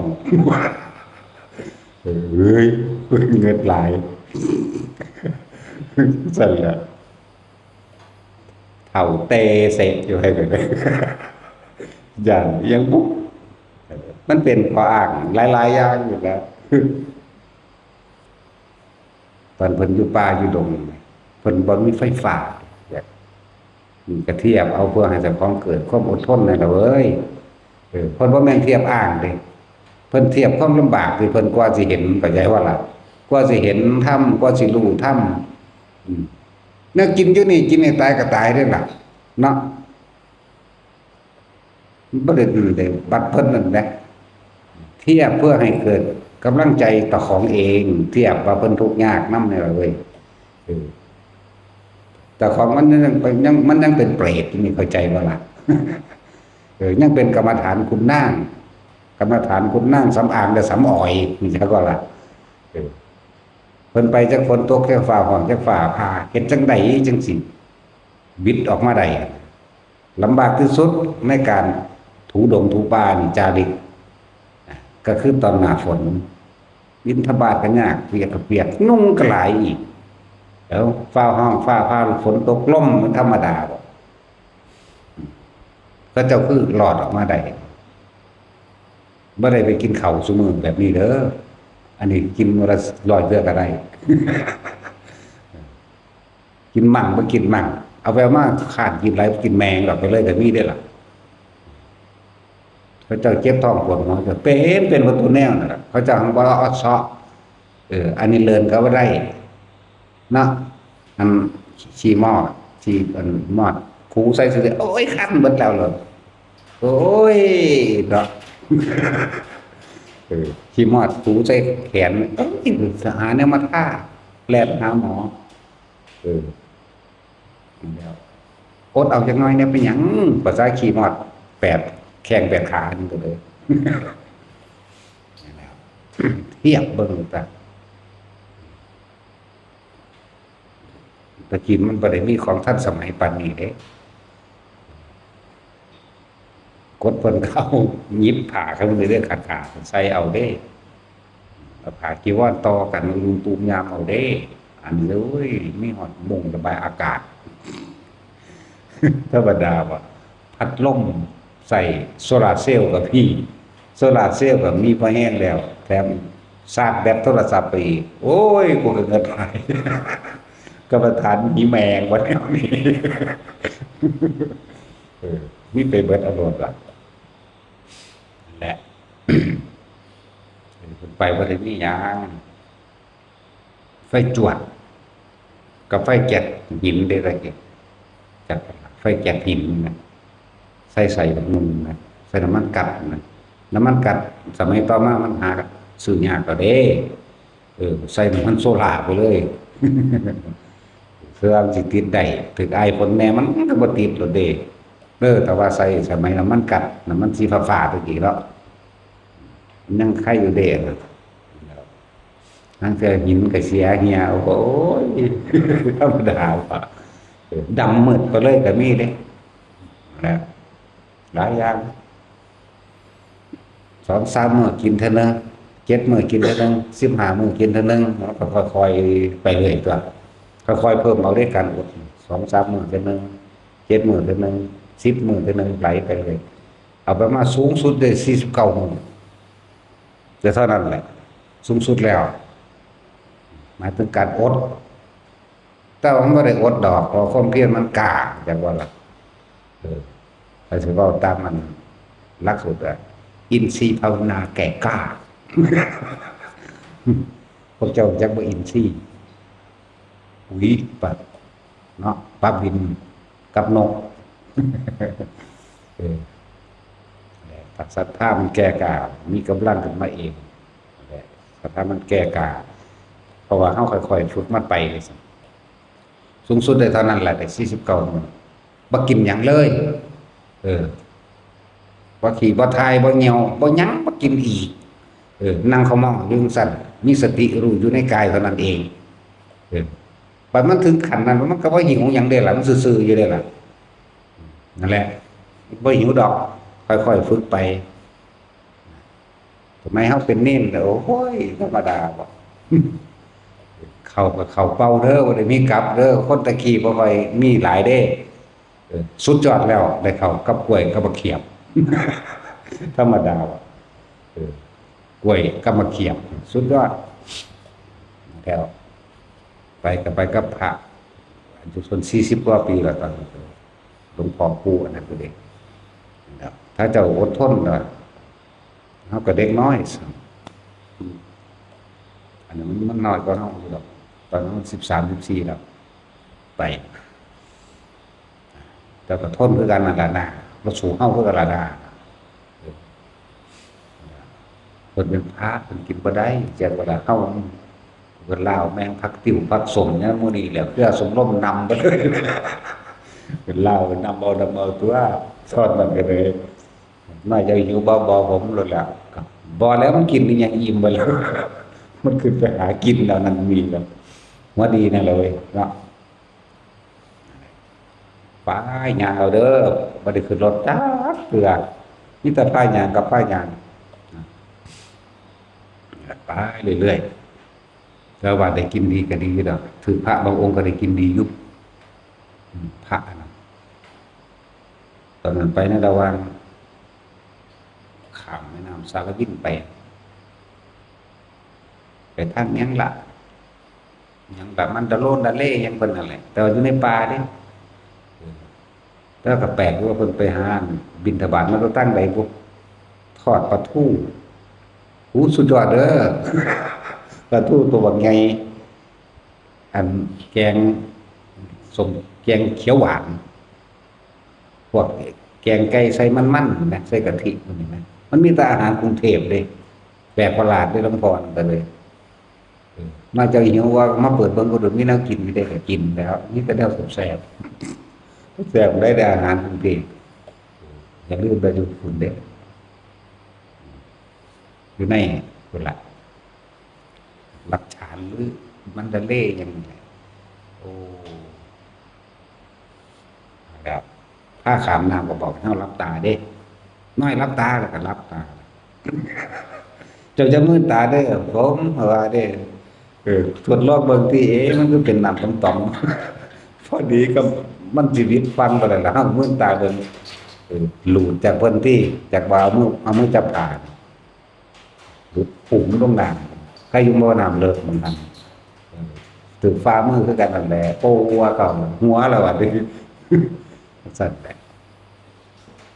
เฮ้ย เงิดหลาย ซั่นแหละ เฒ่าเตเสะอยู่ ไผก็เลย ย่านอีหยังบุ มันเป็นข้ออ้างหลายๆ อย่างอยู่แล้ว ตอนเพิ่นอยู่ป่าอยู่ดง เพิ่นบ่มีไฟฟ้า ก็เทียบเอาเพื่อให้เจ้าของเกิดความอดทนนั่นล่ะเว้ย เออ เพิ่นบ่แม่นเทียบอ้างเด้ เพิ่นเทียบความลำบากที่เพิ่นกว่าสิเห็น เข้าใจบ่ล่ะ กว่าสิเห็นธรรม กว่าสิรู้ธรรม อืม แนวกินอยู่นี่ กินให้ตายก็ตายเด้ล่ะ เนาะ บ่ได้ ได้บัดเพิ่นนั่นแหละ เทียบเพื่อให้เกิดกำลังใจต่อของเอง เทียบว่าเพิ่นทุกข์ยากนำนี่ล่ะเว้ย เออ แต่ของมันยังเป็น ยัง มันยังเป็นเปรตอยู่นี่ เข้าใจบ่ล่ะ เออ ยังเป็นกรรมฐานขุนนาง กรรมฐานขุนนางสำอางและสำออย เข้าใจบ่ล่ะ เออ เพิ่นไปจักฝนตก จักฟ้าฮ้อน จักฟ้าผ่า เฮ็ดจั่งใดจั่งสิบิดออกมาได้ ลำบากที่สุดในการถูดงถูป่านี่ จาริก ก็คือตอนหน้าฝน บิณฑบาตก็ยาก เปียกก็เปียก ยุงก็หลายอีก แล้วฟ้าฮ้องฟ้าผ่า ฝนตก ลม มันธรรมดาบ่ เขาเจ้าคือรอดออกมาได้ บ่ได้ไปกินข้าวซุมื้อแบบนี้เด้อ อันนี้กินมื้อละร้อยเทื่อก็ได้ กินมั่งบ่กินมั่ง เอาไปเอามา ค้านกินหลาย กินแมงดอกไปเลยก็มีเด้อล่ะ เขาเจ้าเจ็บท้องปวดหัวก็เป็น เป็นหมดทุกแนวนั่นล่ะ เขาเจ้าหั้นบ่เอาเซาะ เออ อันนี้เลินก็บ่ได้ เนาะ อันขี้มอด ขี้ อันมอด ขูใส่ซื่อๆ โอ้ย คันเบิดแล้วเลย โอ้ย เนาะ เออ ขี้มอดขูใส่แขน เอ้ย หาแนวมาทา แล่นหาหมอ เออ แล้ว อดเอาจักหน่อยเนี่ย เป็นหยัง ภาษาขี้มอดแปดแข้งแปดขานี่ก็เลย เทียบเบิ่งซะ แต่กี้มันบ่ได้มีของทันสมัยปานนี้เด้ กดเพิ่นเข้า หยิบผ้าเข้าไปเรื่อยๆ ขาดๆ ใส่เอาเด้ เอาผ้าจีวรต่อกัน ลุมตูมยามเอาเด้ อันนี้ โอ้ย มีฮอดมุ้งระบายอากาศ ธรรมดาว่ะ พัดลมใส่โซลาร์เซลล์ก็มี โซลาร์เซลล์ก็มีพอแฮงแล้ว แถมชาร์จแบตโทรศัพท์ไปอีก โอ้ย กูก็เงินหลาย กรรมฐานมีแมงวันนี้ เออ มีไปเบิดอารมณ์ละ นั่นแหละ ไปบ่ได้มีหยัง ไฟจวด กับไฟแก๊สหินได้เลย จากไฟแก๊สหินนะ ใส่ใส่แบบนึงนะ ใส่น้ำมันก๊าซนะ น้ำมันก๊าซสมัยต่อมามันหาซื้อยากแล้วเด้ เออ ใส่น้ำมันโซล่าไปเลย เพื่อมันสิติดได้ ถืกอายฝนแน่มันก็บ่ติดโลดเด้ เออ แต่ว่าใส่สมัยน้ำมันก๊าซ น้ำมันสีฟ้าๆ ตะกี้เนาะ มันยังไคอยู่เด้ ทางเทื่อหินก็เสียเหี่ย โอ้ย ธรรมดาว่ะ เออ ดำมืดไปเลยก็มีเด้ นะ หลายอย่าง สองสามมื้อกินเทื่อนึง เจ็ดมื้อกินเทื่อนึง สิบห้ามื้อกินเทื่อนึง มันก็ค่อยๆ ไปเรื่อยตัว ค่อยๆเพิ่มเอาเด้ การอด สองสามมื้อเทื่อหนึ่ง เจ็ดมื้อเทื่อหนึ่ง สิบมื้อเทื่อหนึ่ง ไหลไปเลย เอาไปมาสูงสุดได้สี่สิบเก้ามื้อ แต่เท่านั้นแหละ สูงสุดแล้ว หมายถึงการอด แต่ว่ามันบ่ได้อดดอก เพราะความเพียรมันกล้า จั่งว่าล่ะ เออ ถ้าสิเว้าตามมันหลักสูตรอะ อินทรีย์ภาวนาแก่กล้า พวกเจ้าจักบ่อินทรีย์ ปุ๋ย ปลา เนาะ ปลาบินกับนก เออ ถ้าศรัทธามันแก่กล้า มีกำลังขึ้นมาเอง ศรัทธามันแก่กล้า เพราะว่าเฮาค่อยๆฝึกมันไป สูงสุดได้เท่านั้นแหละ ได้สี่สิบเก้ามื้อ บ่กินหยังเลย เออ บ่ขี้บ่ถ่าย บ่เยี่ยว บ่หยัง บ่กินอีก เออ นั่งเขม่ออยู่จั่งซั้น มีสติรู้อยู่ในกายเท่านั้นเอง เออ บัดมันถึงขั้นนั้น มันก็บ่หิวหยังเด้ล่ะ มันซื่อๆอยู่เด้ล่ะ นั่นแหละ บ่หิวดอก ค่อยๆฝึกไป สมัยเฮาเป็นเณรน่ะ โอ้ย ธรรมดาบ่ เข้าก็เข้าเป่าเด้อ บ่ได้มีกลับเด้อ คนตะกี้บ่ค่อยมีหลายเด้ เออ สุดยอดแล้ว ได้เข้ากับกล้วยกับบักเขียบ ธรรมดาบ่ เออ กล้วยกับบักเขียบ สุดยอด แล้ว ไปก็ไปกับพระ อายุเพิ่นสี่สิบกว่าปีแล้ว ตอนนั้น หลวงพ่อปู่อันนั้นก็เด็ก นะครับ ถ้าเจ้าอดทนนะ เฮาก็เด็กน้อยซ้ำ อืม อันนั้นมัน มันน้อยกว่าเฮาอยู่ดอก ตอนนั้นมันสิบสาม สิบสี่แล้ว ไป แต่ก็ทนคือกันนั่นล่ะนะ บ่สู้เฮาคือกันล่ะนะ เพิ่นเป็นพระ เพิ่นกินบ่ได้ จั่งว่าล่ะ เฮา เพิ่นลาวแม่งผักติ้วผักส้มหยังหมู่นี้แหละ เครือชมรมนำไปเลย เพิ่นลาวเพิ่นนำเอา นำเอาตั๊ว ซ้อนมันก็เลย น้อยเจ้าหิวบ่ บ่ ผมโลดแหละ บ่แล้วมันกินอีหยังอิ่มไปแล้ว มันขึ้นไปหากินแล้ว นั่นมีแล้ว หัวดีนั่นแหละเว้ยเนาะ ไปย่างเอาเด้อ บ่ได้ขึ้นรถจักเทื่อ มีแต่พาย่างกับพาย่าง ไปเรื่อยๆ แต่ว่าได้กินดีก็ดีดอก ถือพระบางองค์ก็ได้กินดีอยู่ อืม พระนะ ตอนนั้นไปในระหว่างข้ามแม่น้ำสารวินไป ไปทางหยังล่ะ หยังล่ะ มันดะโลนดะเลหยังเพิ่นนั่นแหละ แต่ว่าอยู่ในป่าเด้ เออ แต่ก็แปลกว่าเพิ่นไปหาบิณฑบาตมาตั้งใดบุ ทอดปลาทู หู สุดยอดเด้อ ปลาทูตัวบักใหญ่ อันแกงส้ม แกงเขียวหวาน พวกแกงไก่ใส่มันๆ นะ ใส่กะทิพวกนี้นะ มันมีแต่อาหารกรุงเทพเด้ แปลกประหลาดเด้ หลวงพ่อนั่นก็เลย เออ มาเจ้าหิวว่ามาเปิดเบิ่งก็ดูมีแนวกินอยู่เด้ ก็กินแล้ว มีแต่แนวแซ่บๆ แซ่บได้แต่อาหารกรุงเทพ อย่าลืมไปดูคุณเด้ อยู่ในพุ่นละ หลักฐานหรือมันดะเลหยังนี่แหละ โอ้ ครับ พาข้ามน้ำก็บอกให้เราหลับตาเด้ น้อยหลับตาแล้วก็หลับตา เจ้าจะมืดตาเด้อ ผมว่าเด้อ เออ ทดลองเบิ่งติ เอ๊ะ มันคือเป็นน้ำต่อมๆ พอดีก็มันสิหวิดฝั่งไปแล้วล่ะ เฮามืดตาเบิ่ง เออ หลุดจากพื้นที่ จากว่าเอามือ เอามือจับผ่า หลุดพุ่งลงน้ำ ใครอยู่บ่น้ำเลิกมันนั่น เออ ถือฝ่ามือคือกันนั่นแหละ โอ้ หัวเขา หัวแล้วบัดนี้ ซั่นแหละ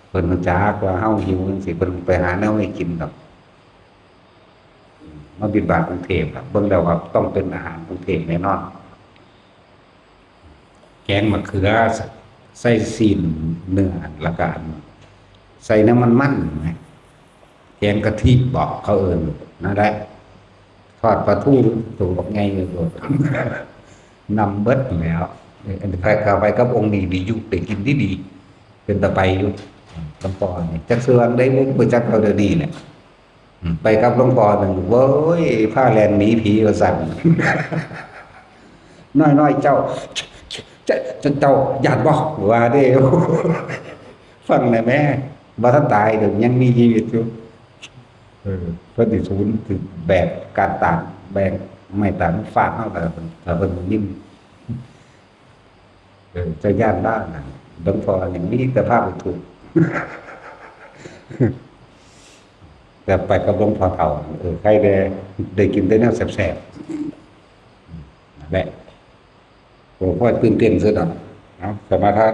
เพิ่นรู้จักว่าเฮาหิวจังซี่ เพิ่นไปหาแนวให้กินดอก มาบิณฑบาตกรุงเทพฯล่ะ เบิ่งแล้วว่าต้องเป็นอาหารกรุงเทพฯแน่นอน แกงมะเขือ ใส่ซี้นเนื้อ แล้วก็อัน ใส่น้ำมันมันนะ แกงกะทิบอกเขาเอิ้น นั่นแหละ ทอดปลาทูตัวบักใหญ่เลยโลด นำเบิดแล้ว อันนี้ไปกับ ไปกับองค์นี้นี่อยู่ ไปกินดีๆ เป็นตาไปอยู่ หลวงพ่อนี่ จักสิว่าได้บ่ บ่จักเอาเดี๋ยวนี้แหละ อืม ไปกับหลวงพ่อหนึ่ง โว้ย พาแล่นหนีผีว่าซั่น น้อยๆ เจ้า เจ้า เจ้า เจ้าย้านบ่ ว่าเด้ ฟังแหน่แม่ บ่ทันตายเด้อ ยังมีชีวิตอยู่ เออ เพิ่นสิสูน สิแบกก้านตาล แบกไม้ตาลฟาดเฮา ถ้าเพิ่น ถ้าเพิ่นได้ยิน เออ เจ้าย่านบ้านน่ะ หลวงพ่ออย่างนี้แต่ภาพถูก แต่ไปกับหลวงพ่อเฒ่า เออ ใครได้ ได้กินแต่แนวแซ่บๆ นั่นแหละ โอ้ พ่อตื่นเต้นสุดอ่ะ เอา สมาทาน